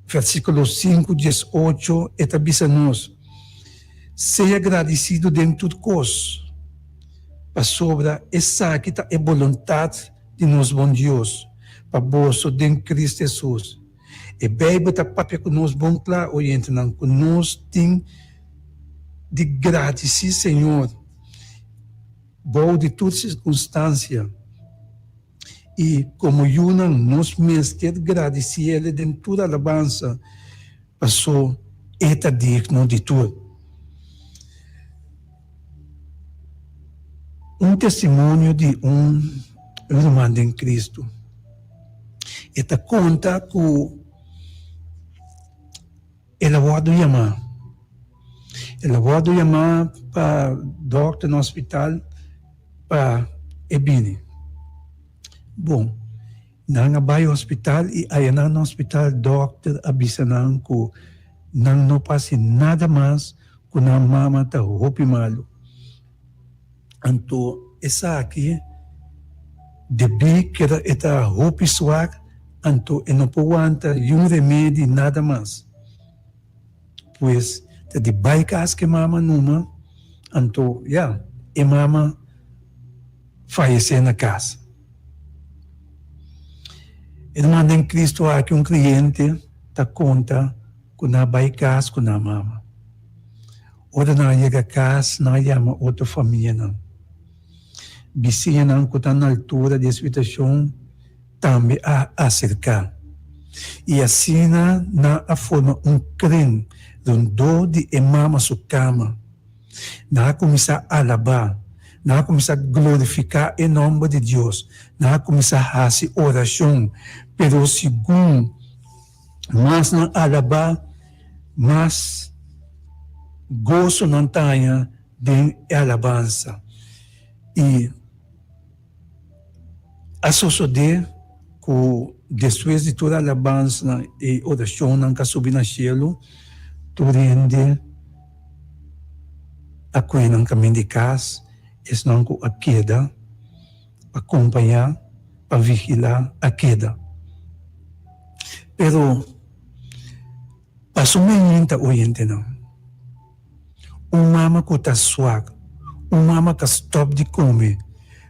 D: versíkulo sinku, diesocho, e ta bisa nos, Sea gradisidu den tur kos, pasobra esaki ta e boluntat di nos bon Dios pa boso den Cristo Hesus. E Bijbel ta papia ku nos bon kla, oyentenan, ku nos tin di gradisí Señor bou di tur sirkunstansia. I komo yunan nos mester gradisí El den tur alabansa, pasó E ta digno di tur. Un testimonio di un ruman den Cristo. E ta konta ku el a wòrdu yamá. El a wòrdu yamá pa dòkter na hospital pa e bini. Bon, nan a bai hospital i ayanan na hospital dòkter a bisa nan ku nan no por hasi nada mas ku nan mama ta hopi malu. Anto esaki debí ku e ta hopi swak anto e no por wanta yun remedi nada mas. Pues ta di bai kas ku e mama numa anto ya e mama fayesé na kas. E ruman den Cristo aki un kreyente ta konta ku nan a bai kas ku nan mama. Ora nan a yega kas nan a yama otro famianan. Bisiñanan ku ta na altura di e situashon tambe a aserká. I asina nan a forma un kren rondó di e mama su kama. Nan a kuminsá alabá, nan a kuminsá glorifiká e nòmber di Dios, nan a kuminsá hasi orashon. Pero segun mas nan alabá, mas goso nan ta haña den e alabansa. I a sosodé ku despues di tur alabansanan i orashonnan ku a subi na shelu, tur hende a kohe nan kaminda di kas, esnan ku a keda pa kompañá, pa vigilá, a keda. Pero paso mainta oyentenan. Un mama ku ta swak, un mama ka stòp di kome.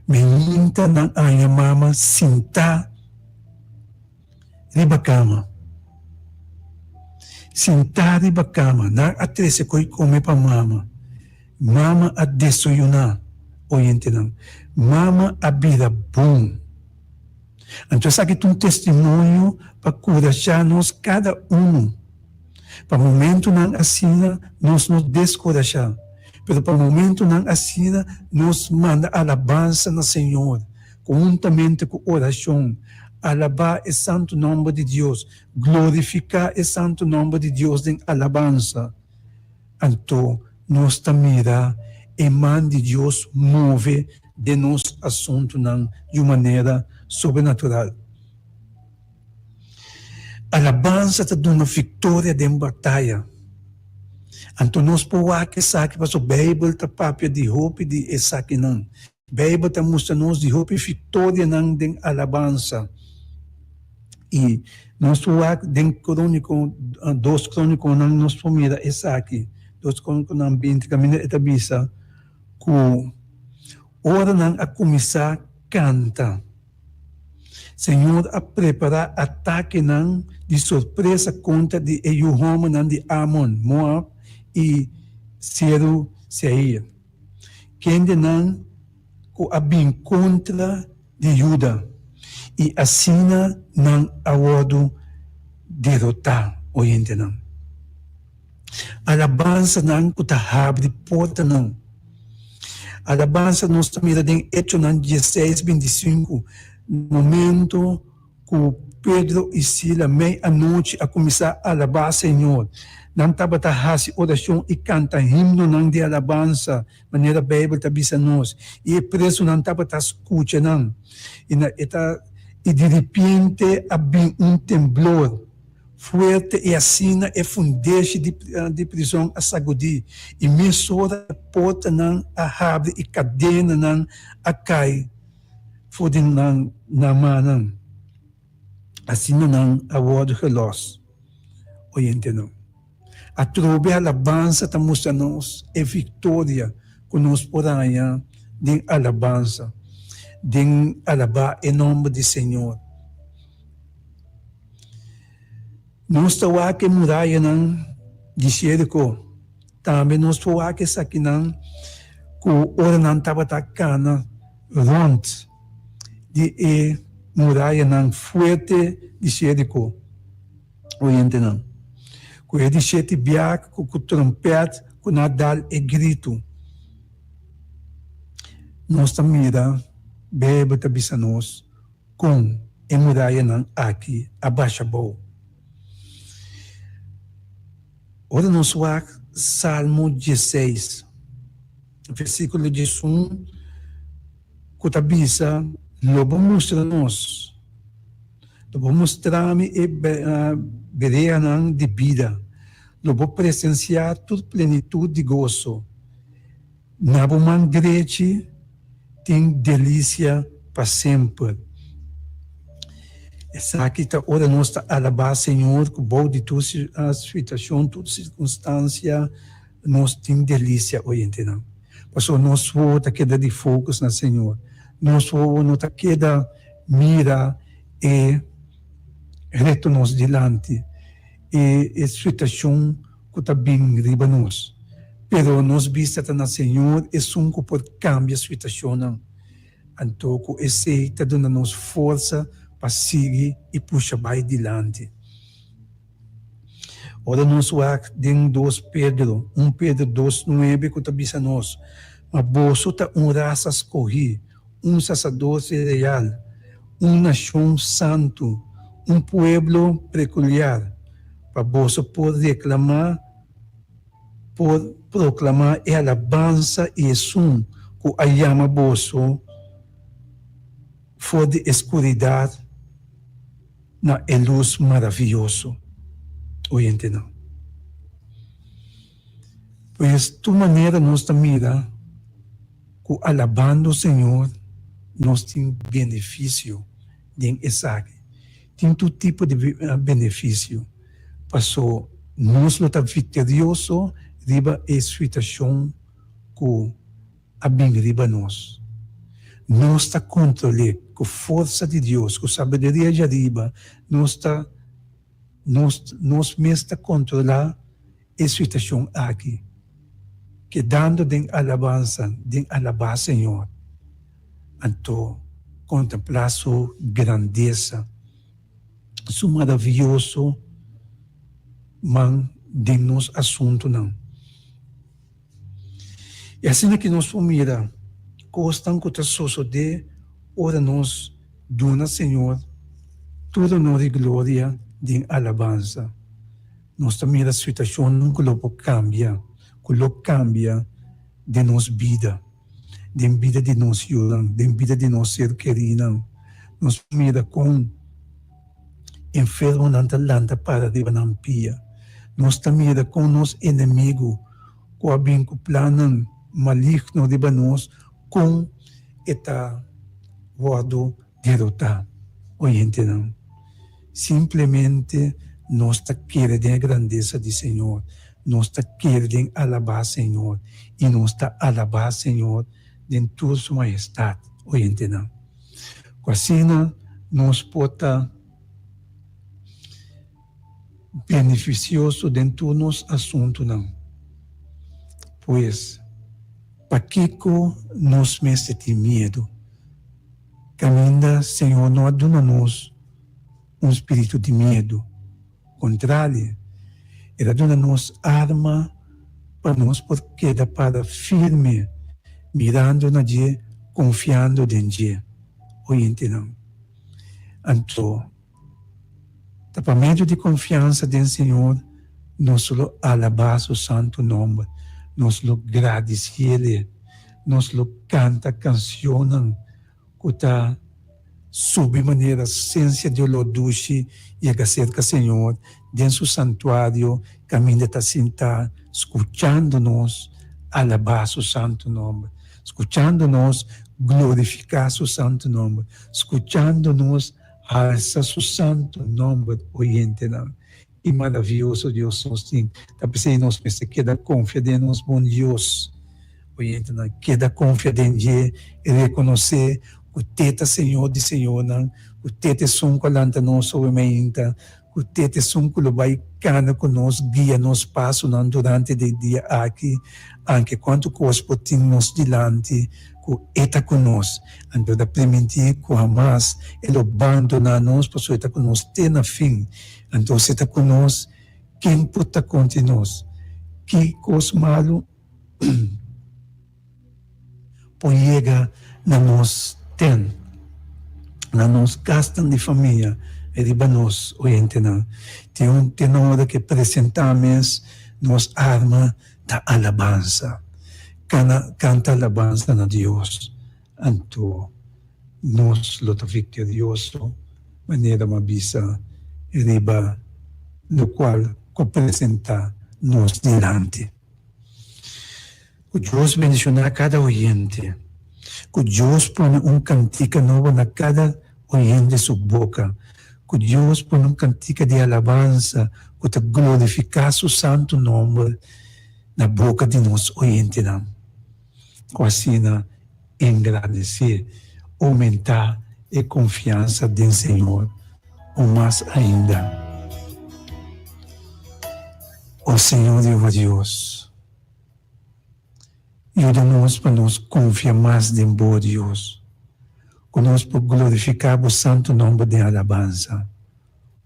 D: Mainta nan haña mama sintá riba kama. Sintá riba kama, nan a trese koi kome pa mama. Mama a desayuná. Oyentenan, mama a bira bon. Anto esaki ta un testimonio pa kurashá nos kada unu. Pa momentunan asina nos no deskurashá, pero pa momentunan asina nos manda alabansa na Señor konhuntamente ku orashon. Alabá e santu nòmber di Dios, glorifiká e santu nòmber di Dios den alabansa. Anto nos ta mira e man di Dios move den nos asuntunan di un manera sobrenatural. Alabansa ta duna viktoria den bataya. Anto nos por wak esaki pasobra Beibel ta papia di hopi di esakinan. Beibel ta mustra nos di hopi viktorianan den alabansa. I nos por wak den Króniko, dos Krónikonan nos por mira esaki. Dos Krónikonan binti kaminda e ta bisa ku ora nan a kuminsá kanta, Señor a prepará atakenan di sorpresa kontra di e yu hòmbernan di Amon, Moab i Seru Seir. Kendenan ku a bin kontra di Juda, i asina nan a wòrdu derotá. Oyentenan, alabansanan ku ta habri portanan. Alabansa nos ta mira den Echonan dieseis bintisinku, momento Ku Pedro i Sila mei anochi a kuminsá alabá Señor. Nan tabata hasi orashon i kanta himnonan di alabansa, manera Beibel ta bisa nos, i e presunan tabata skucha nan. I na e ta i diripiente a bin un temblor fuerte i asina e fundeshi di di prizon a sagudí, i mesora e portanan a habri i kadenanan a kai. For di nan nan mannan, asina nan a wòrdu gelòs. Oyentenan, atrobe alabansa ta mustra nos e viktoria ku nos por haña den alabansa, den alabá e nòmber di Señor. Nos ta wak e murayanan di Jeriko. Tambe nos por wak esakinan ku ora nan tabata kana rònt di e murayanan fuerte di Jeriko. Oyentenan, ku e di shete biak ku ku trompèt ku nan a dal e gritu, nos ta mira Beibel ta bisa nos kon e murayanan aki a basha bou. Ora nos wak Salmo dieseis, versíkulo diesun, ku ta bisa, Lo bo mustra nos, lo bo mustra mi e bereanan di bida, lo bo presensiá tur plenitut di goso. Na bo man drechi tin delisia pa semper. Esaki ta ora nos ta alabá Señor ku bou di tur situashon, tur sirkunstansia, nos tin delisia, oyentenan. Pasobra nos wowo ta keda di focus na Señor. Nos wowo no ta keda mira e reto nos dilanti, e situashon ku ta bin riba nos. Pero nos bista ta na Señor, esun ku por kambia situashonnan. Anto ku esei ta duna nos forsa pa sigui i pusha bai dilanti. Ora nos wak den dos Pedro, un Pedro dos nuebe ku ta bisa nos, Ma boso ta un rasa skohí, un saserdote real, un nashon santu, un pueblo pekuliar, pa boso por reklamá, por proklamá e alabansa i esun ku a yama boso for di e skuridat na e lus maravioso. Oyentenan. Pues tur manera nos ta mira ku alabando Señor nos tin benefisio den esaki. Tin tur tipo di benefisio, paso nos lo ta viktorioso riba e situashon ku a bin riba nos. Nos ta kontrol'é ku forsa di Dios, ku sabiduria djariba, nos ta nos nos mes ta kontrolá e situashon aki. Kedando den alabansa, den alabá Señor, anto kontemplá Su grandesa, Su maravioso man den nos asuntunan. I asina ki nos por mira kosnan ku ta sosodé ora nos duna Señor tur honor i gloria den alabansa. Nos ta mira situashonnan ku lo por kambia, ku lo kambia den nos bida, den bida di nos yunan, den bida di nos ser kerinan. Nos por mira kon enfermonan ta lanta para riba nan pia. Nos ta mira kon nos enemigu ku a bin ku plannan maligno riba nos, kon e ta wòrdu derotá. Oyentenan, simplemente nos ta kere den e grandesa di Señor, nos ta kere den alabá Señor i nos ta alabá Señor den tur su mahestat. Oyentenan, ku asina nos por ta benefisioso den tur nos asuntunan. Pues, pakiko nos mester tin miedu? Kaminda Señor no a duna nos un spiritu di miedu. Kontrali, El a duna nos arma pa nos por keda para firme, mirando na dje, konfiando den dje. Oyentenan, anto ta pa medio di konfiansa den Señor nos lo alabá Su santu nòmber, nos lo gradisié-Le. Nos lo canta cancionnan cu ta subi manera sensia di olor dushi yega cerca Señor den su santuario caminda ta sinta scuchando nos alaba su santo nomber, scuchando nos glorifica su santo nomber, scuchando nos alsa su santo nomber, oyentenan. I maravioso Dios nos tin. Ta p'esei nos mester keda konfia den nos bon Dios. Oyentenan, keda konfia den dje i rekonosé ku te ta Señor di señornan, ku te ta esun ku a lanta nos awe mainta, ku te ta esun ku lo bai kana ku nos, guia nos pasonan durante di e dia aki, anke kuantu kos por tin nos dilanti, ku e ta ku nos. Anto ta primintí ku hamas e lo bandoná nos, pasobra e ta ku nos te na fin. Anto si ta ku nos, ken por ta kontra nos? Ki kos malu por yega na nos tent, na nos kasnan di famia, riba nos oyentenan? Tin un tenor ke presentá mes nos arma ta alabansa. Kana kanta alabansa na Dios. Anto nos lo ta viktorioso, manera mi a bisa riba lokual ku a presentá nos dilanti. Ku Dios bendishoná kada oyente. Ku Dios pone un kantika nobo na kada oyente su boka. Ku Dios pone un kantika di alabansa ku ta glorifiká su santu nòmber na boka di nos oyentenan. Ku asina engradesé, oumentá e konfiansa den Señor un mas ainda. O Señor Jehová Dios, yuda nos pa nos konfia mas den Bo, Dios, ku nos por glorifiká Bo santu nòmber den alabansa.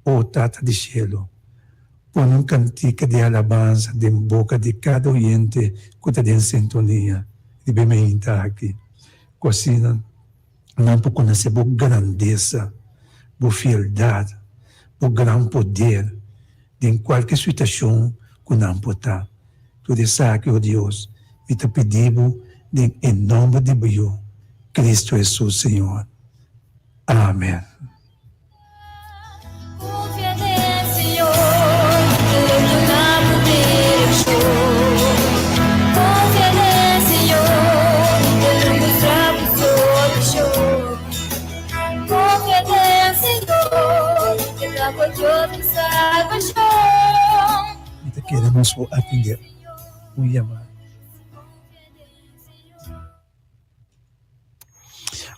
D: O Tata di shelu, pone un kantika di alabansa den boka di kada oyente ku ta den sintonia riba e mainta aki, ku asina nan por konosé bo grandesa, bo fieldat, bo gran poder den kualke situashon ku nan por ta. Tur esaki, o Dios, mi ta pidi bo den e nòmber di bo Yu, Cristo Hesus, Señor. Amen. Mi ta kere nos por atendé un yamada.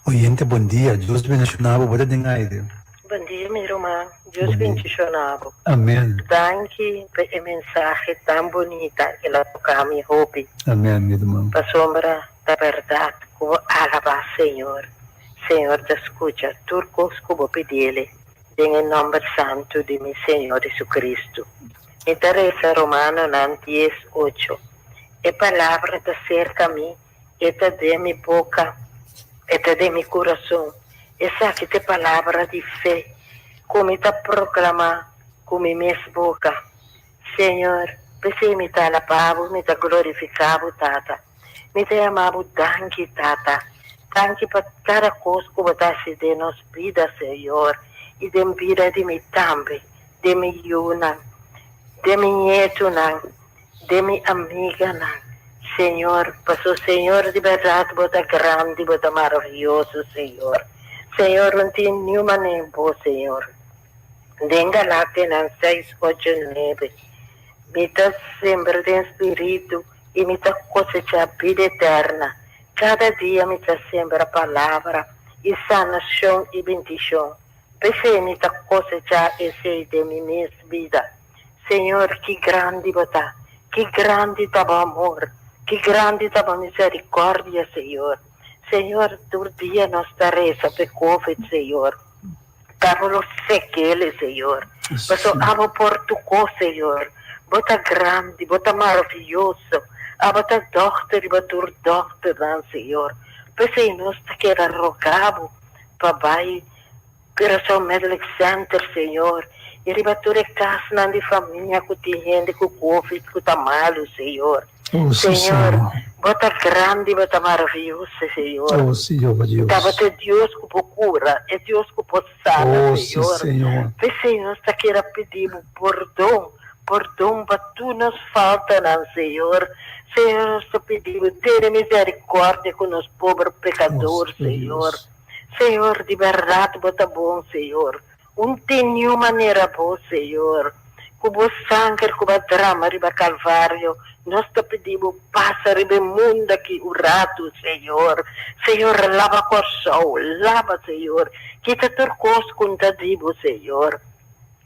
D: Oyente bon dia, Dios bendiciona bo, bo ta den aire.
J: Bon dia mi ruman, Dios bendiciona bo.
D: Amen.
J: Danki pa e mensahe tan bunita el a toca mi hopi.
D: Amen mi ruman.
J: Pasobra ta berdad cu bo alaba Señor. Señor ta scucha tur cos cu bo pidiele den e nomber santo di mi Señor Jesucristo. Mi ta reza Romanonan dies, ocho. E palabra ta cerca mi E ta den mi boka, e ta den mi kurason. Esaki ta e palabra di fe ku mi ta proklamá ku mi mes boka. Señor, p'esei mi ta alabá bo, mi ta glorifiká bo, Tata. Mi ta yama bo danki, Tata. Danki pa kada kos ku bo ta hasi den nos bida, Señor, i den bida di mi tambe, den mi yunan, den mi ñetunan. Den mi amiganan, Señor, paso Señor di berdad bo ta grandi, bo ta maraviyoso, Señor. Señor, no tin niun manera bo, Señor. Den Galatenan seis, ocho, nuebe, Mi ta sembra den spiritu i mi ta kosecha bida eterna. Kada dia mi ta sembra palabra i sanashon i bendishon. P'esei mi ta kosecha esei den mi mes bida. Señor, ki grandi bo ta! Ki grandi ta bo amor! Ki grandi ta bo misericordia, Señor! Señor, tur dia nos ta reza p'e covid, Señor. Ta bo lo sekele, Señor. Paso abo por tuko, Señor. Bo ta grandi, bo ta maraviyoso. Abo ta dokter riba tur dokternan, Señor. P'esei nos ta keda roga bo pa bai Curaçao Medical Center, Señor, y riba tur e casnan di famia cu tin hende cu covid cu ta malu, Señor.
D: Oh, sí,
J: Señor,
D: Señor.
J: Bo ta grandi, Bo ta maraviyoso, Señor.
D: Oh, sí, Jehová Dios.
J: Tabata e Dios cu por cura, e Dios cu por sana,
D: Oh, sí,
J: Señor.
D: Señor.
J: P'esey nos ta kere pidi Bo pordon, pordon pa tur nos faltanan, Señor. Señor, nos ta pidi Bo tene misericordia cu nos pober
D: Oh,
J: pecador,
D: sí,
J: Señor.
D: Dios.
J: Señor, di berdad bo ta bon, Señor. Un tin niun manera bo, Señor. Cu bo sanger cu bo a drama riba Calvario, nos ta pidi bo pasa riba e mundo aki un ratu, Señor. Señor, laba Corsou, laba, Señor. Kita tur cos cu n'ta di bo, Señor.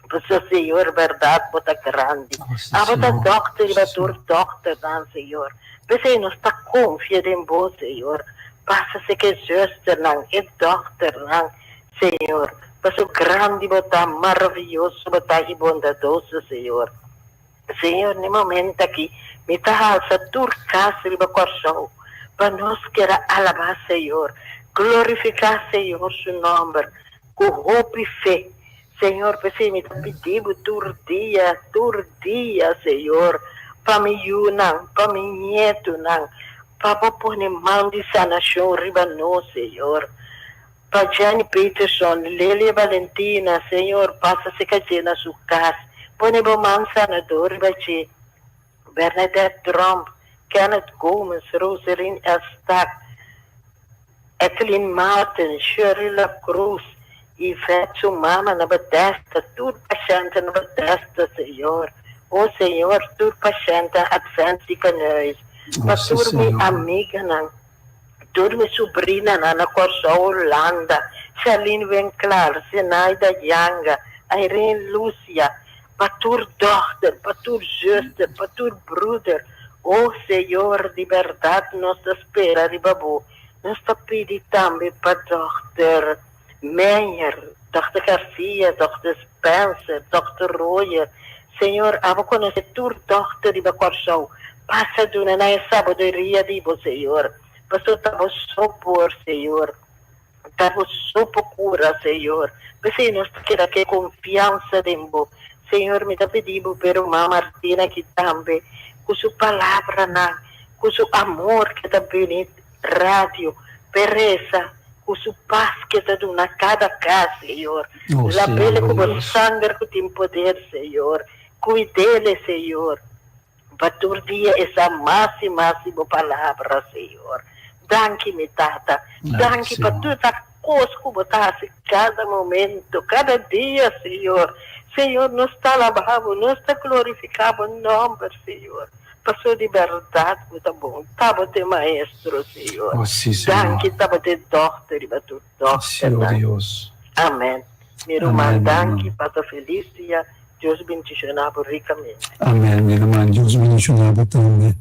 J: Pasobra, Señor, berdad bo ta grandi. Abo ta dokter riba tur dokternan, Señor. P'esei nos ta konfia den bo, Señor. Pasa seke e zusternan, e dokternan, Señor. Pasobra grandi bo ta, maravioso bo ta i bondadoso, Señor. Señor, n'e momento aki mi ta halsa tur kas riba Kòrsou pa nos keda alabá Señor, glorifiká Señor su nòmber ku hopi fe. Señor, p'esei mi ta pidi bo tur dia, tur dia, Señor, pa mi yunan, pa mi ñetunan, pa bo pone man di sanashon riba nos, Señor. Pa Jenny Peterson, Lelia Valentina, Señor, pasa seka dje na su kas, pone bo man sanador riba dje. Bernadette Tromp, Kenneth Gomes, Roselyn Estak, Etheline Martin, Shirley La Cruz, Yvette su mama na Bethesda, tur pashènte na Bethesda, Señor. O Señor, tur pashènte Advent Ziekenhuis, pa
D: O, sí,
J: tur mi
D: Señor.
J: amiganan, tur mi subrinanan na Kòrsou, Hulanda, Charlene Winklaar, Zenaida Janga, Irene Lucia, pa tur dòkter, pa tur zùster, pa tur bruder. O Señor, di bèrdat nos ta spera riba Bo. Nos ta pidi tambe pa dòkter Meyer, dòkter Garcia, dòkter Spencer, dòkter Royer. Señor, abo konosé tur dòkter riba Kòrsou. Pasa duna nan e sabiduria di Bo, Señor. Pasobra ta Bo so por, Señor. Ta Bo so por kura, Señor. P'esei nos ta keda ku e konfiansa den Bo. Señor, mi ta pidi Bo p'e ruman Martina aki tambe, ku su palabranan, ku su amor ke ta bini radio, p'e resa, ku su pas ke ta duna kada kas, Señor.
D: Oh,
J: Lab'ele
D: Señor
J: ku Bo
D: Dios.
J: sanger ku tin poder, Señor. Kuid'ele, Señor. Pa tur dia e sa mas i mas di bo palabra, Señor. Danki, mi Tata.
D: Danki,
J: Danki pa
D: Señor.
J: tur ta kos ku bo ta hasi kada momento, kada dia, Señor. Señor, nos ta alabá bo, nos ta glorifiká bo nòmber, Señor. Pasobra di bèrdat bo ta bon. Ta bo ta e Maestro, Señor.
D: Oh, sí, Señor.
J: Danki, ta bo ta e Dòkter riba tur
D: Sí, oh
J: dòkternan.
D: Dios.
J: Amèn. Mi ruman danki pasa felis dia Dios bendiciona bo ricamente.
D: Amen mi ruman Dios bendiciona bo tambe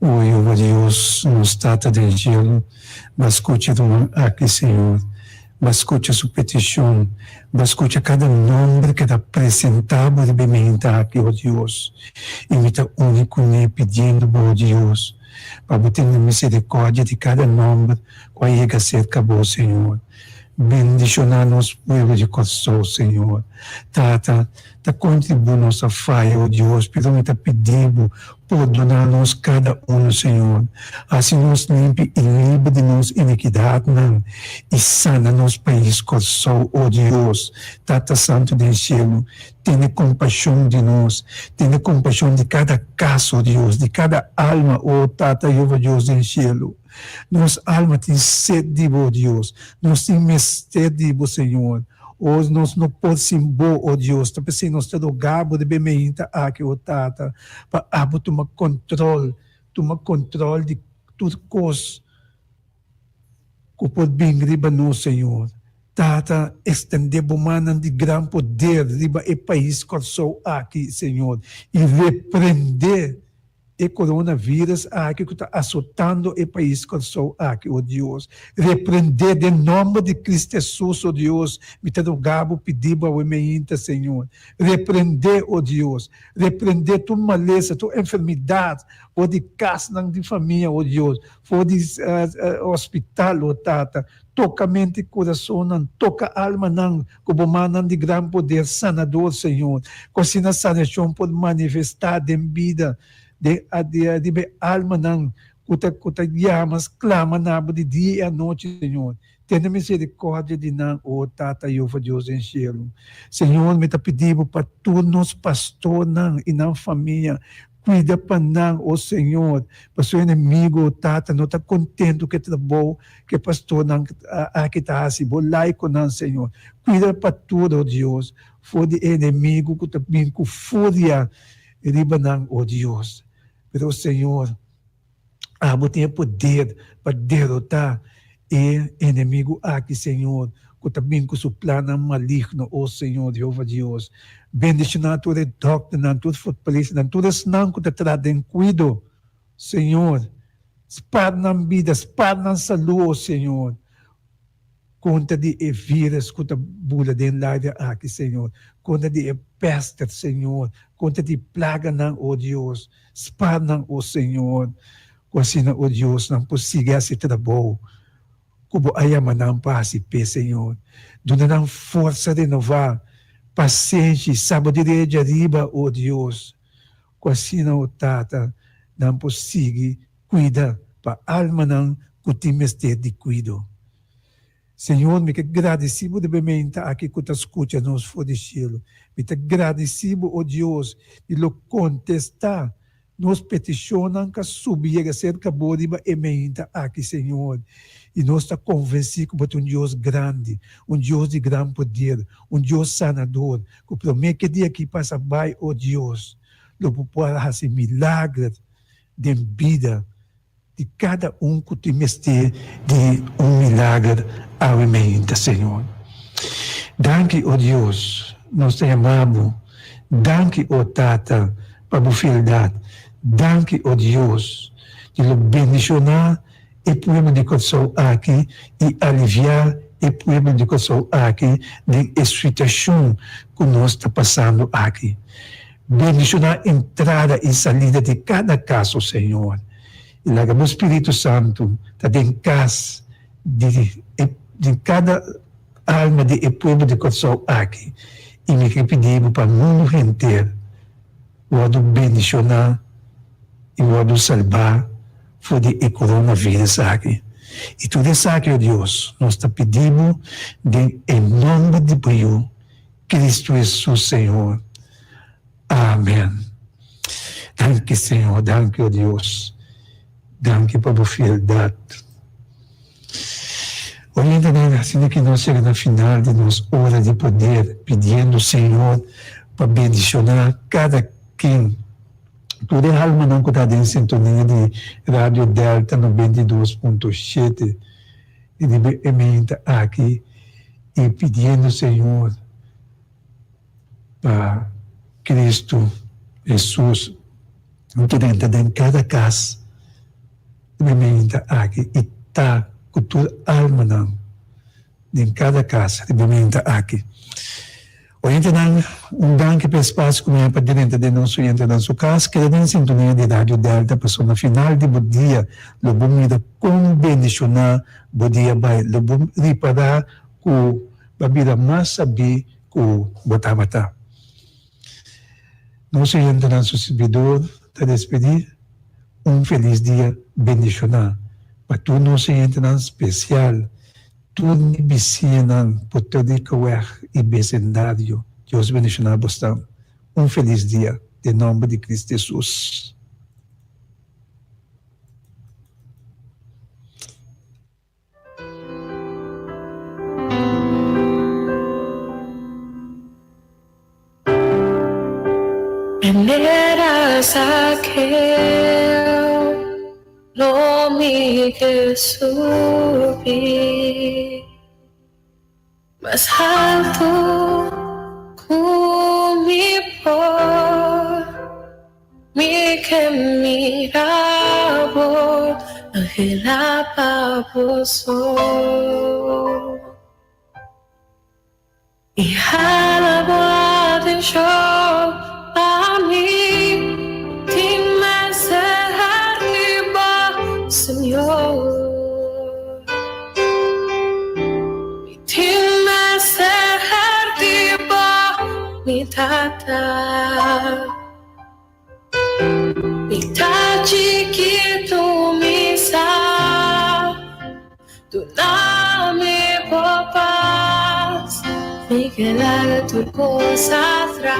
D: o Jehova Dios nos tata den cielo ba scucha ruman aki Señor ba scucha su peticion ba scucha cada nomber ke ta presenta bo riba e menta aki o Dios y mi ta uni cune pidiendo bo o Dios pa bo tene misericordia di cada nomber cu a yega cerca bo Señor. Bendishoná nos pueblo di Kòrsou, Señor. Tata, ta kontribú nos a faya, o Dios, pero mi ta pidi Bo, pordoná nos kada unu, Señor. Hasi nos limpi i liber di nos inikidatnan, i sana nos pais Kòrsou, o Dios. Tata Santu den shelu, tene kompashon di nos. Tene kompashon di kada kas, o Dios, di kada alma, o Tata Jehová Dios den shelu. Nos alma tin sed di Bo, Dios. Nos tin mester di Bo, Señor. O, nos no por sin Bo, o Dios. Ta p'esei nos ta roga Bo riba e meinta aki, o Tata, pa Abo tuma control, tuma control di tur cos cu por bin riba nos, Señor. Tata, extende Bo mannan di gran poder riba e pais Corsou aki, Señor, y reprende E coronavirus aki cu ta azotando e pais Corsou aki, o Dios, reprende den nomber di Cristo Jesus, o Dios, mi ta roga bo, pidi bo awe meinta, Señor, reprende, o Dios, reprende tur malesa, tur enfermidad for di casnan di famia, o Dios, for di hospital, o Tata, toca mente y curasonnan, toca almanan cu bo mannan di gran poder sanador, Señor, cu asina sanacion por manifesta den bida den riba e almanan cu ta cu ta yama, sclama na bo di dia y anochi, Señor. Tene misericordia di nan, o Tata Jehova Dios den cielo. Señor, mi ta pidi bo pa tur nos pastornan y nan famia, Cuida pa nan, o Señor, pasobra enemigo, o Tata, no ta contento cu e trabou cu e pastornan aki ta haci. Bo lai cu nan, Señor. Cuida pa tur, o Dios, for di e enemigo cu ta bin cu furia riba nan, o Dios. Pero, Señor, Abo tin e poder pa derotá e enemigu aki, Señor, ku ta bin ku su plannan maligno. O Señor Jehova Dios, bendishoná tur e dòkternan, tur forpleesnan, tur esnan ku ta traha den kuido, Señor. Spar nan bida, spar nan salú, o Señor. Kontra di e virus ku ta bula den laria aki, Señor. Kontra di e pèster, Señor. Kontra di plaganan, o Dios. Spar nan, o Señor. Ku asina, o Dios, nan por sigui hasi trabou ku Bo a yama nan pa hasi p'e, Señor. Duna nan forsa renová, pasenshi, sabiduria djariba, o Dios. Ku asina, o Tata, nan por sigui Kuida pa almanan ku tin mester di kuido. Señor, mi ke gradisí Bo debemente aki ku ta skucha nos for di shelu. Mi ta gradisí Bo, o Dios, di lo kontestá nos petishonnan ka subi yega serka Bo riba e meinta aki, Señor. I nos ta konvensí ku Bo ta un Dios grandi, un Dios di gran poder, un Dios sanador, ku promé ke dia aki pasa bai, o Dios, lo Bo por hasi milager den bida di kada un ku tin mester di un milager awe meinta, Señor. Danki, o Dios, nos ta yama Bo. Danki, o Tata, pa Bo fieldat. Danki, o Dios, di lo bendishoná e pueblo di Kòrsou aki i aliviá e pueblo di Kòrsou aki den e situashon ku nos ta pasando aki. Bendishoná entrada i salida di kada kas, o Señor, i laga bo Spiritu Santu ta den kas di e di kada alma di e pueblo di Kòrsou aki. I mi ke pidi bo pa mundu henter wòrdu bendishoná i wòrdu salbá for di e coronavirus aki. I tur esaki, o Dios, nos ta pidi bo den e nòmber di bo Yu, Cristo Hesus Señor. Amen. Danki Señor, danki o Dios. Danki pa bo fieldad. Oyentenan, asina ki nos yega na final di nos ora di poder, pidiendo Señor pa bendiciona cada ken, tur e almanan cu ta den sintonia di Radio Delta 92.7 riba e meinta aki, y pidiendo Señor. pa Cristo Hesus drenta den kada kas di meinta aki i ta ku tur almanan den kada kas riba meinta aki. Oyentenan, un danki pa e spasio ku mi a pa drenta den nos oyentenan su kas. Keda den sintonia di Radio Delta pasobra na final di bo dia lo bo mira kon bendishoná bo dia bai. Lo bo ripará ku bo a bira mas sabí ku bo tabata. Nos oyentenan su sirbidor ta despedí. Un felis dia bendishoná pa tur nos oyentenan spesial. Tur mi bisiñanan Puerto Rico weg y becindario Dios bendiciona bosnan un feliz dia den nomber di Cristo Jesus.
H: Manera Zaqueo lo mi ke subi mas haltu ku mi por. Mi ke mira bo anhela pa bo so. I hala bo atenshon pa mi, tin mester ariba, Señor. Mi tin mester ariba, mi Tata. Mi ta chikitu mi sa Duna mi bo pas Mi ke laga tur kos atras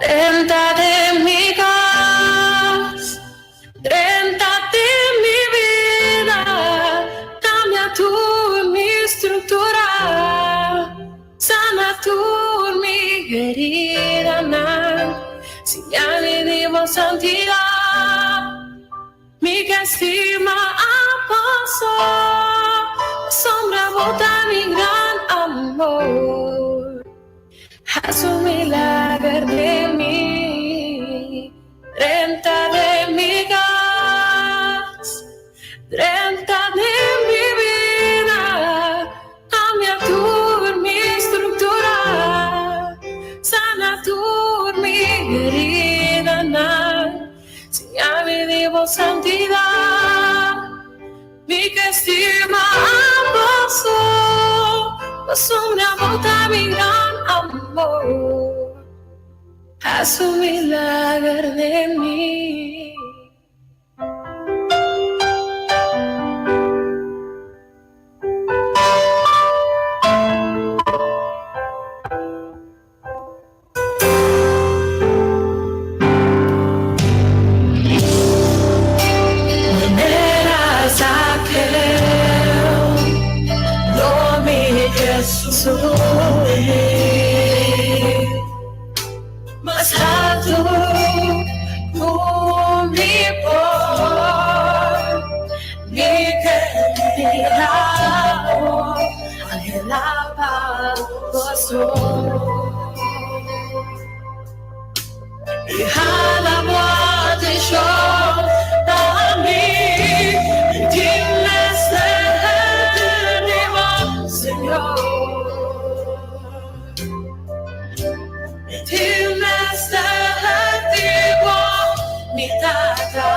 H: Drenta den mi kas Drenta den mi bida Cambia tur mi structura Sana tur mi heridanan Siña mi di bo santidad Mi ke stima aposo Pasobra bo ta mi gran amor Haz un milager den mi Drenta den mi kas, drenta den mi bida, Kambia tur mi struktura, sana tur mi heridanan, Siña mi di bo santidat, Mi ke stima abo so, Pasobra bo ta mi gran amor. Haz un milager den mi. Manera Zaqueo, lo mi ke subi. Mas alto ku mi por Mi ke mira bo Anhela pa bo so I hala bo atenshon pa mi Mi tin mester di bo Señor. Mi tin mester di bo, mi Tata.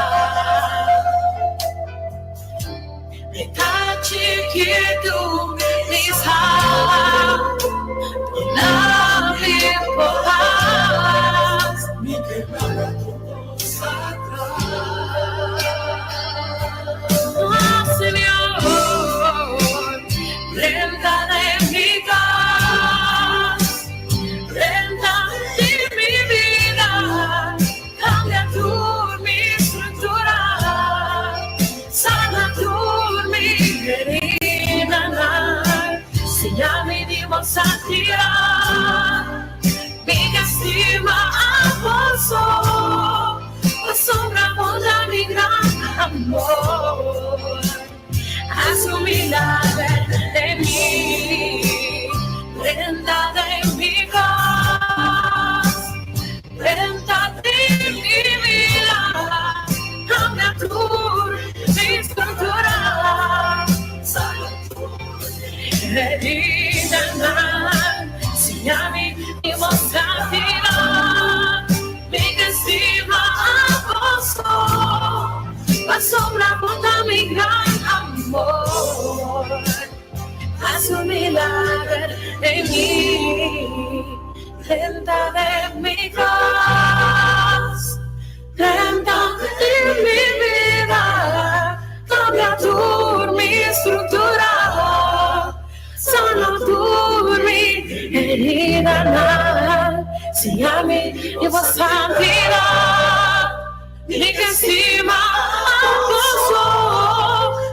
H: Mi ta chikitu, mi sa duna mi bo pas. Mi ke laga tur kos atras. Oh, Señor, drenta den mi kas. Drenta den mi bida, cambia tur mi structura, sana tur mi heridanan, siña mi di bo santidad, mi ke stima abo so, pasobra bo ta mi gran amor, haz un milager. mi, Drenta den mi kas, Drenta den mi bida, Kambia tur mi struktura, Sana tur heridanan, Siña mi di bo santidat, Mi ke stima abo so, Pasobra bo ta mi gran amor. Hasi un milager den mi, Drenta den mi kas, Drenta den mi bida, Kambia tur mi struktura, Sana tur mi heridanan, Siña mi di bo santidat. Mi ke stima abo so,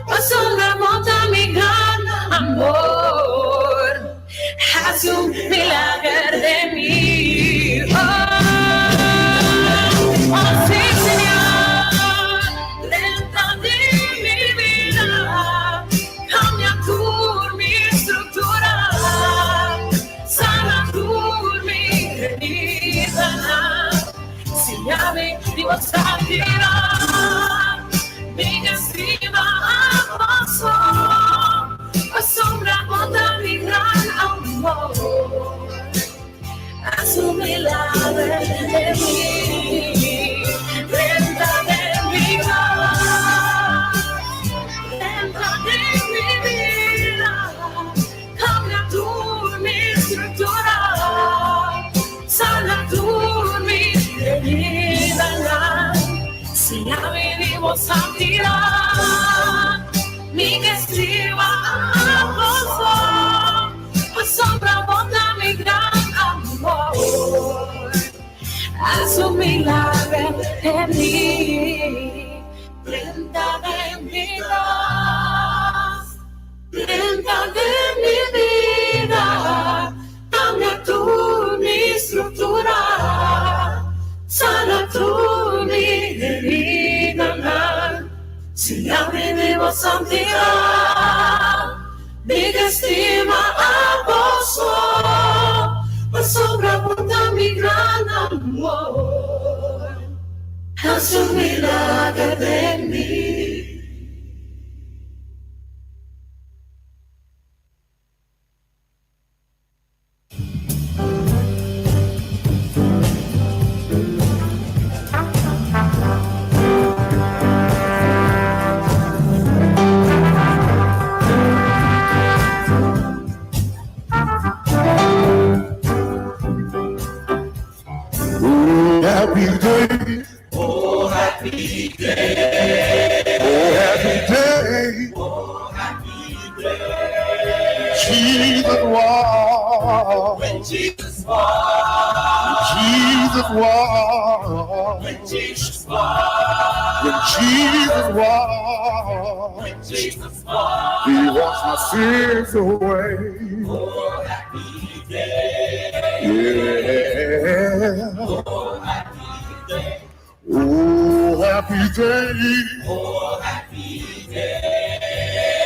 H: pasobra bo ta mi gran amor. Hasi un milager den mi, oh, oh si Señor. Drenta den mi bida, kambia tur mi struktura, sana tur mi heridanan. Siñami di bo santidat, mi ke stima abo so, pasobra bo ta mi gran amor. Haz un milager den mi, drenta den mi kas, drenta den mi bida. Kambia tur mi struktura, sana tur mi heridanan, siña mi di bo santidat, mi ke stima abo so, pasobra bo ta mi gran amor. Haz un milager den mi, drenta den mi kas. Drenta den mi bida, kambia tur mi struktura, sana tur mi heridanan, siña mi di bo santidat, mi ke stima abo so, pasobra bo ta mi gran amor, hasi un milager den mi.
K: Oh, happy day. Oh, happy day. Oh, happy day. Oh, happy day. Jesus walked. When Jesus walked. Jesus walked. When Jesus walked. When Jesus walked. When Jesus walked. He washed my sins away. Oh, happy day. Yeah. Oh, happy day. Oh, happy day. Oh, happy day.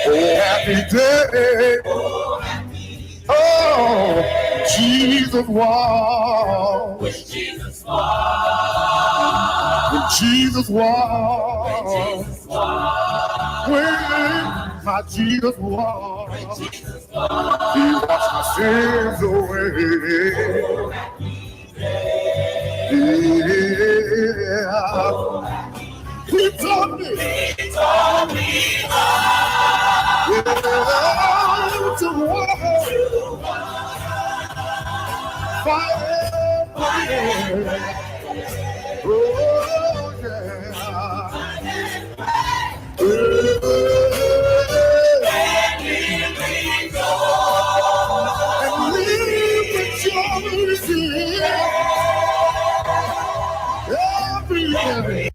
K: Oh, happy day. Oh, happy day. Oh, Jesus walked. When Jesus walked. When Jesus walked. When Jesus walked. When my Jesus walked. When Jesus walked. He washed my sins away. Oh, happy day. Yeah. He taught me. He taught me how yeah, to walk. Fire, fire. Oh, yeah. And live rejoicing every day.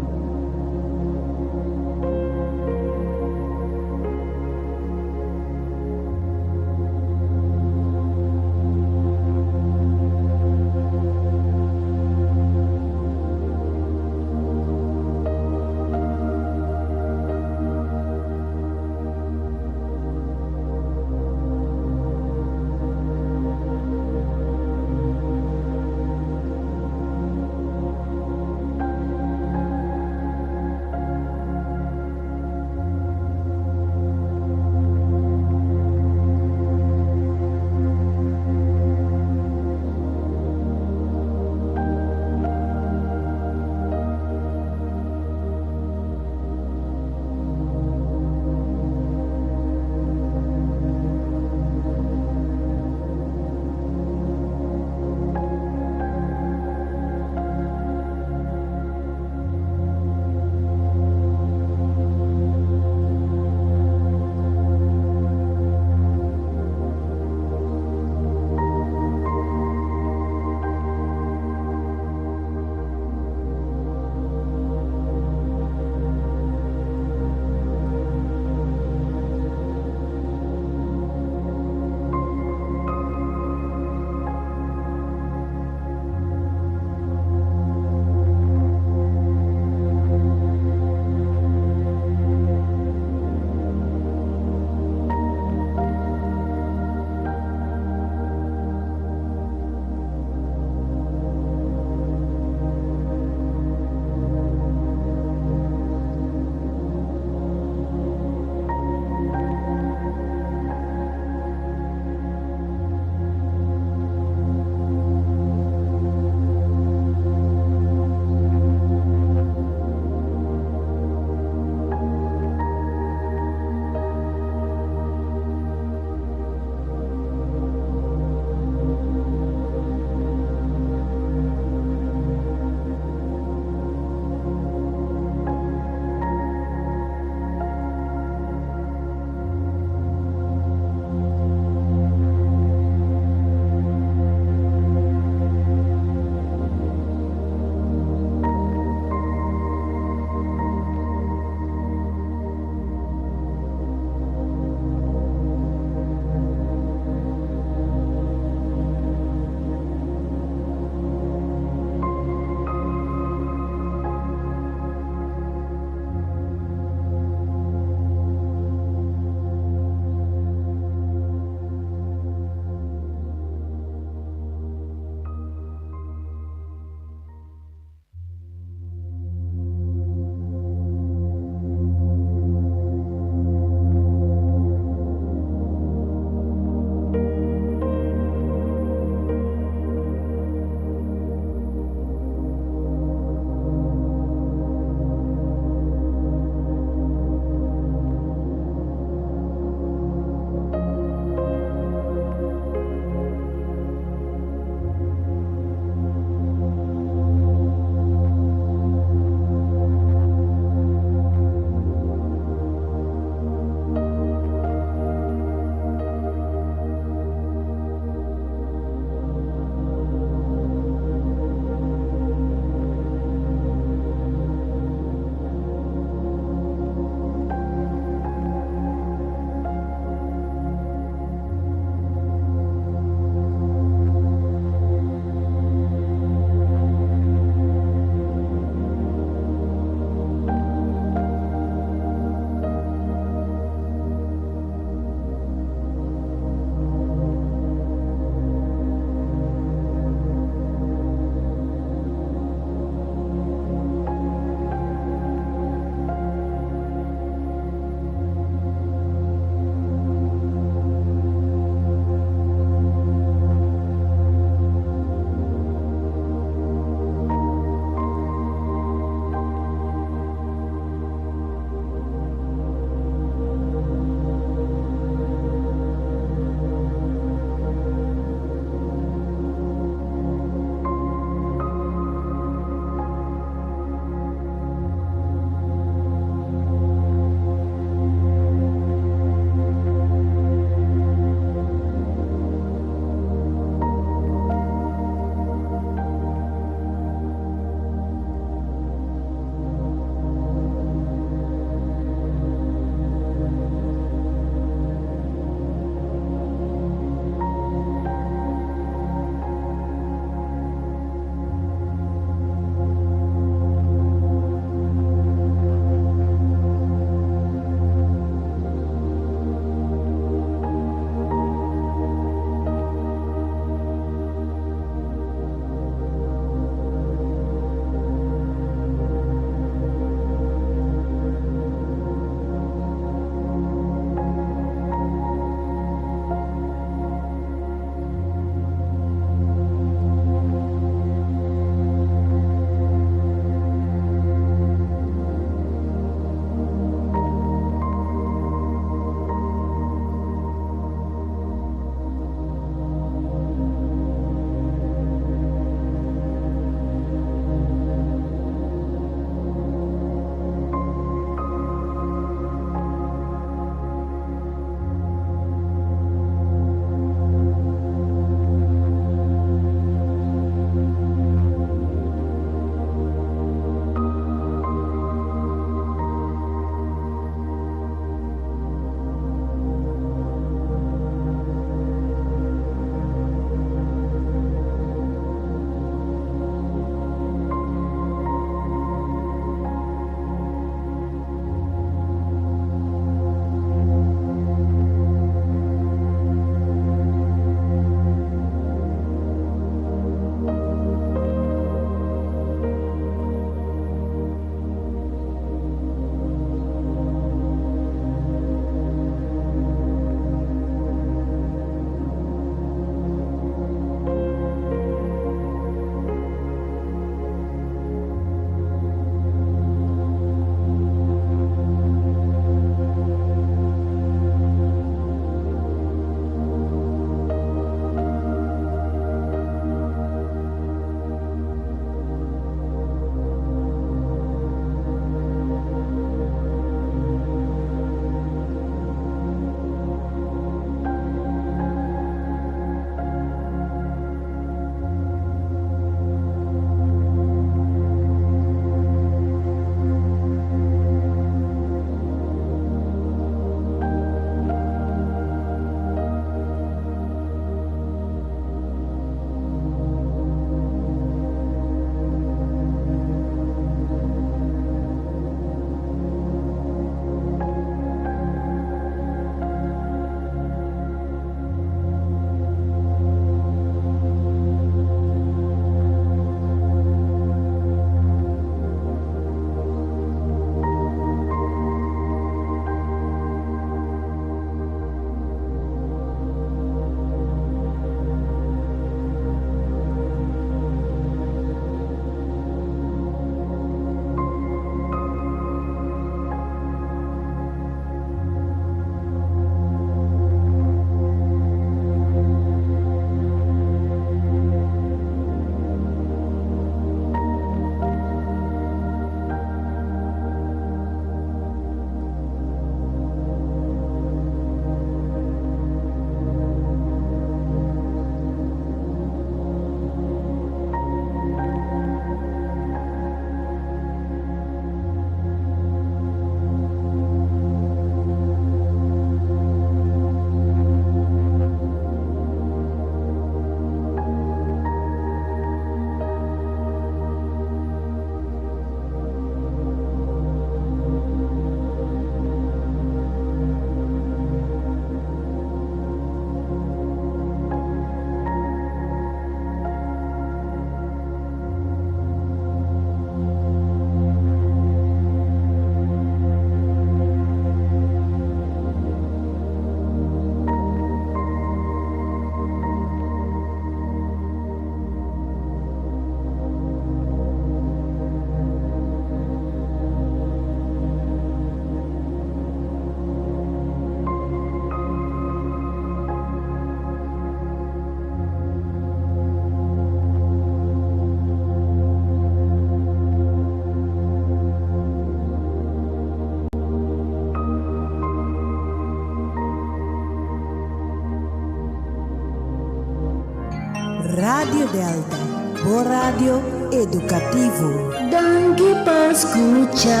L: Radio Delta, bo radio edukativo.
M: Danki pa skucha,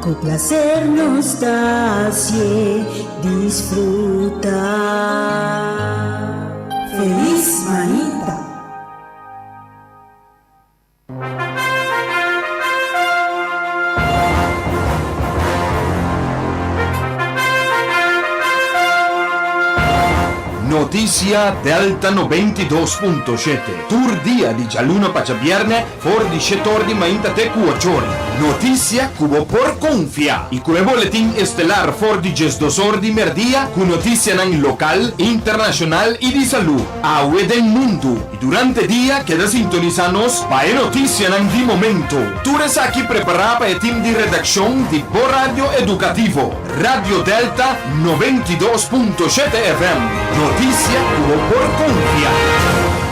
M: ku plaser nos ta hasié disfrutá.
L: Felis mainta!
N: Noticia Delta 92.7 Tur dia di djaluna pa djabierne for di shetor di mainta te ku ochor. Noticia ku bo por konfia i ku e boletin estelar for di djesdosor di merdia ku notisianan lokal, internashonal i di salú. Awe den mundu i durante dia keda sintonisá nos pa e notisianan di momento. Tur esaki prepará pa e tim di redakshon di bo radio edukativo, Radio Delta 92.7 FM. Notisia ku bo por konfia.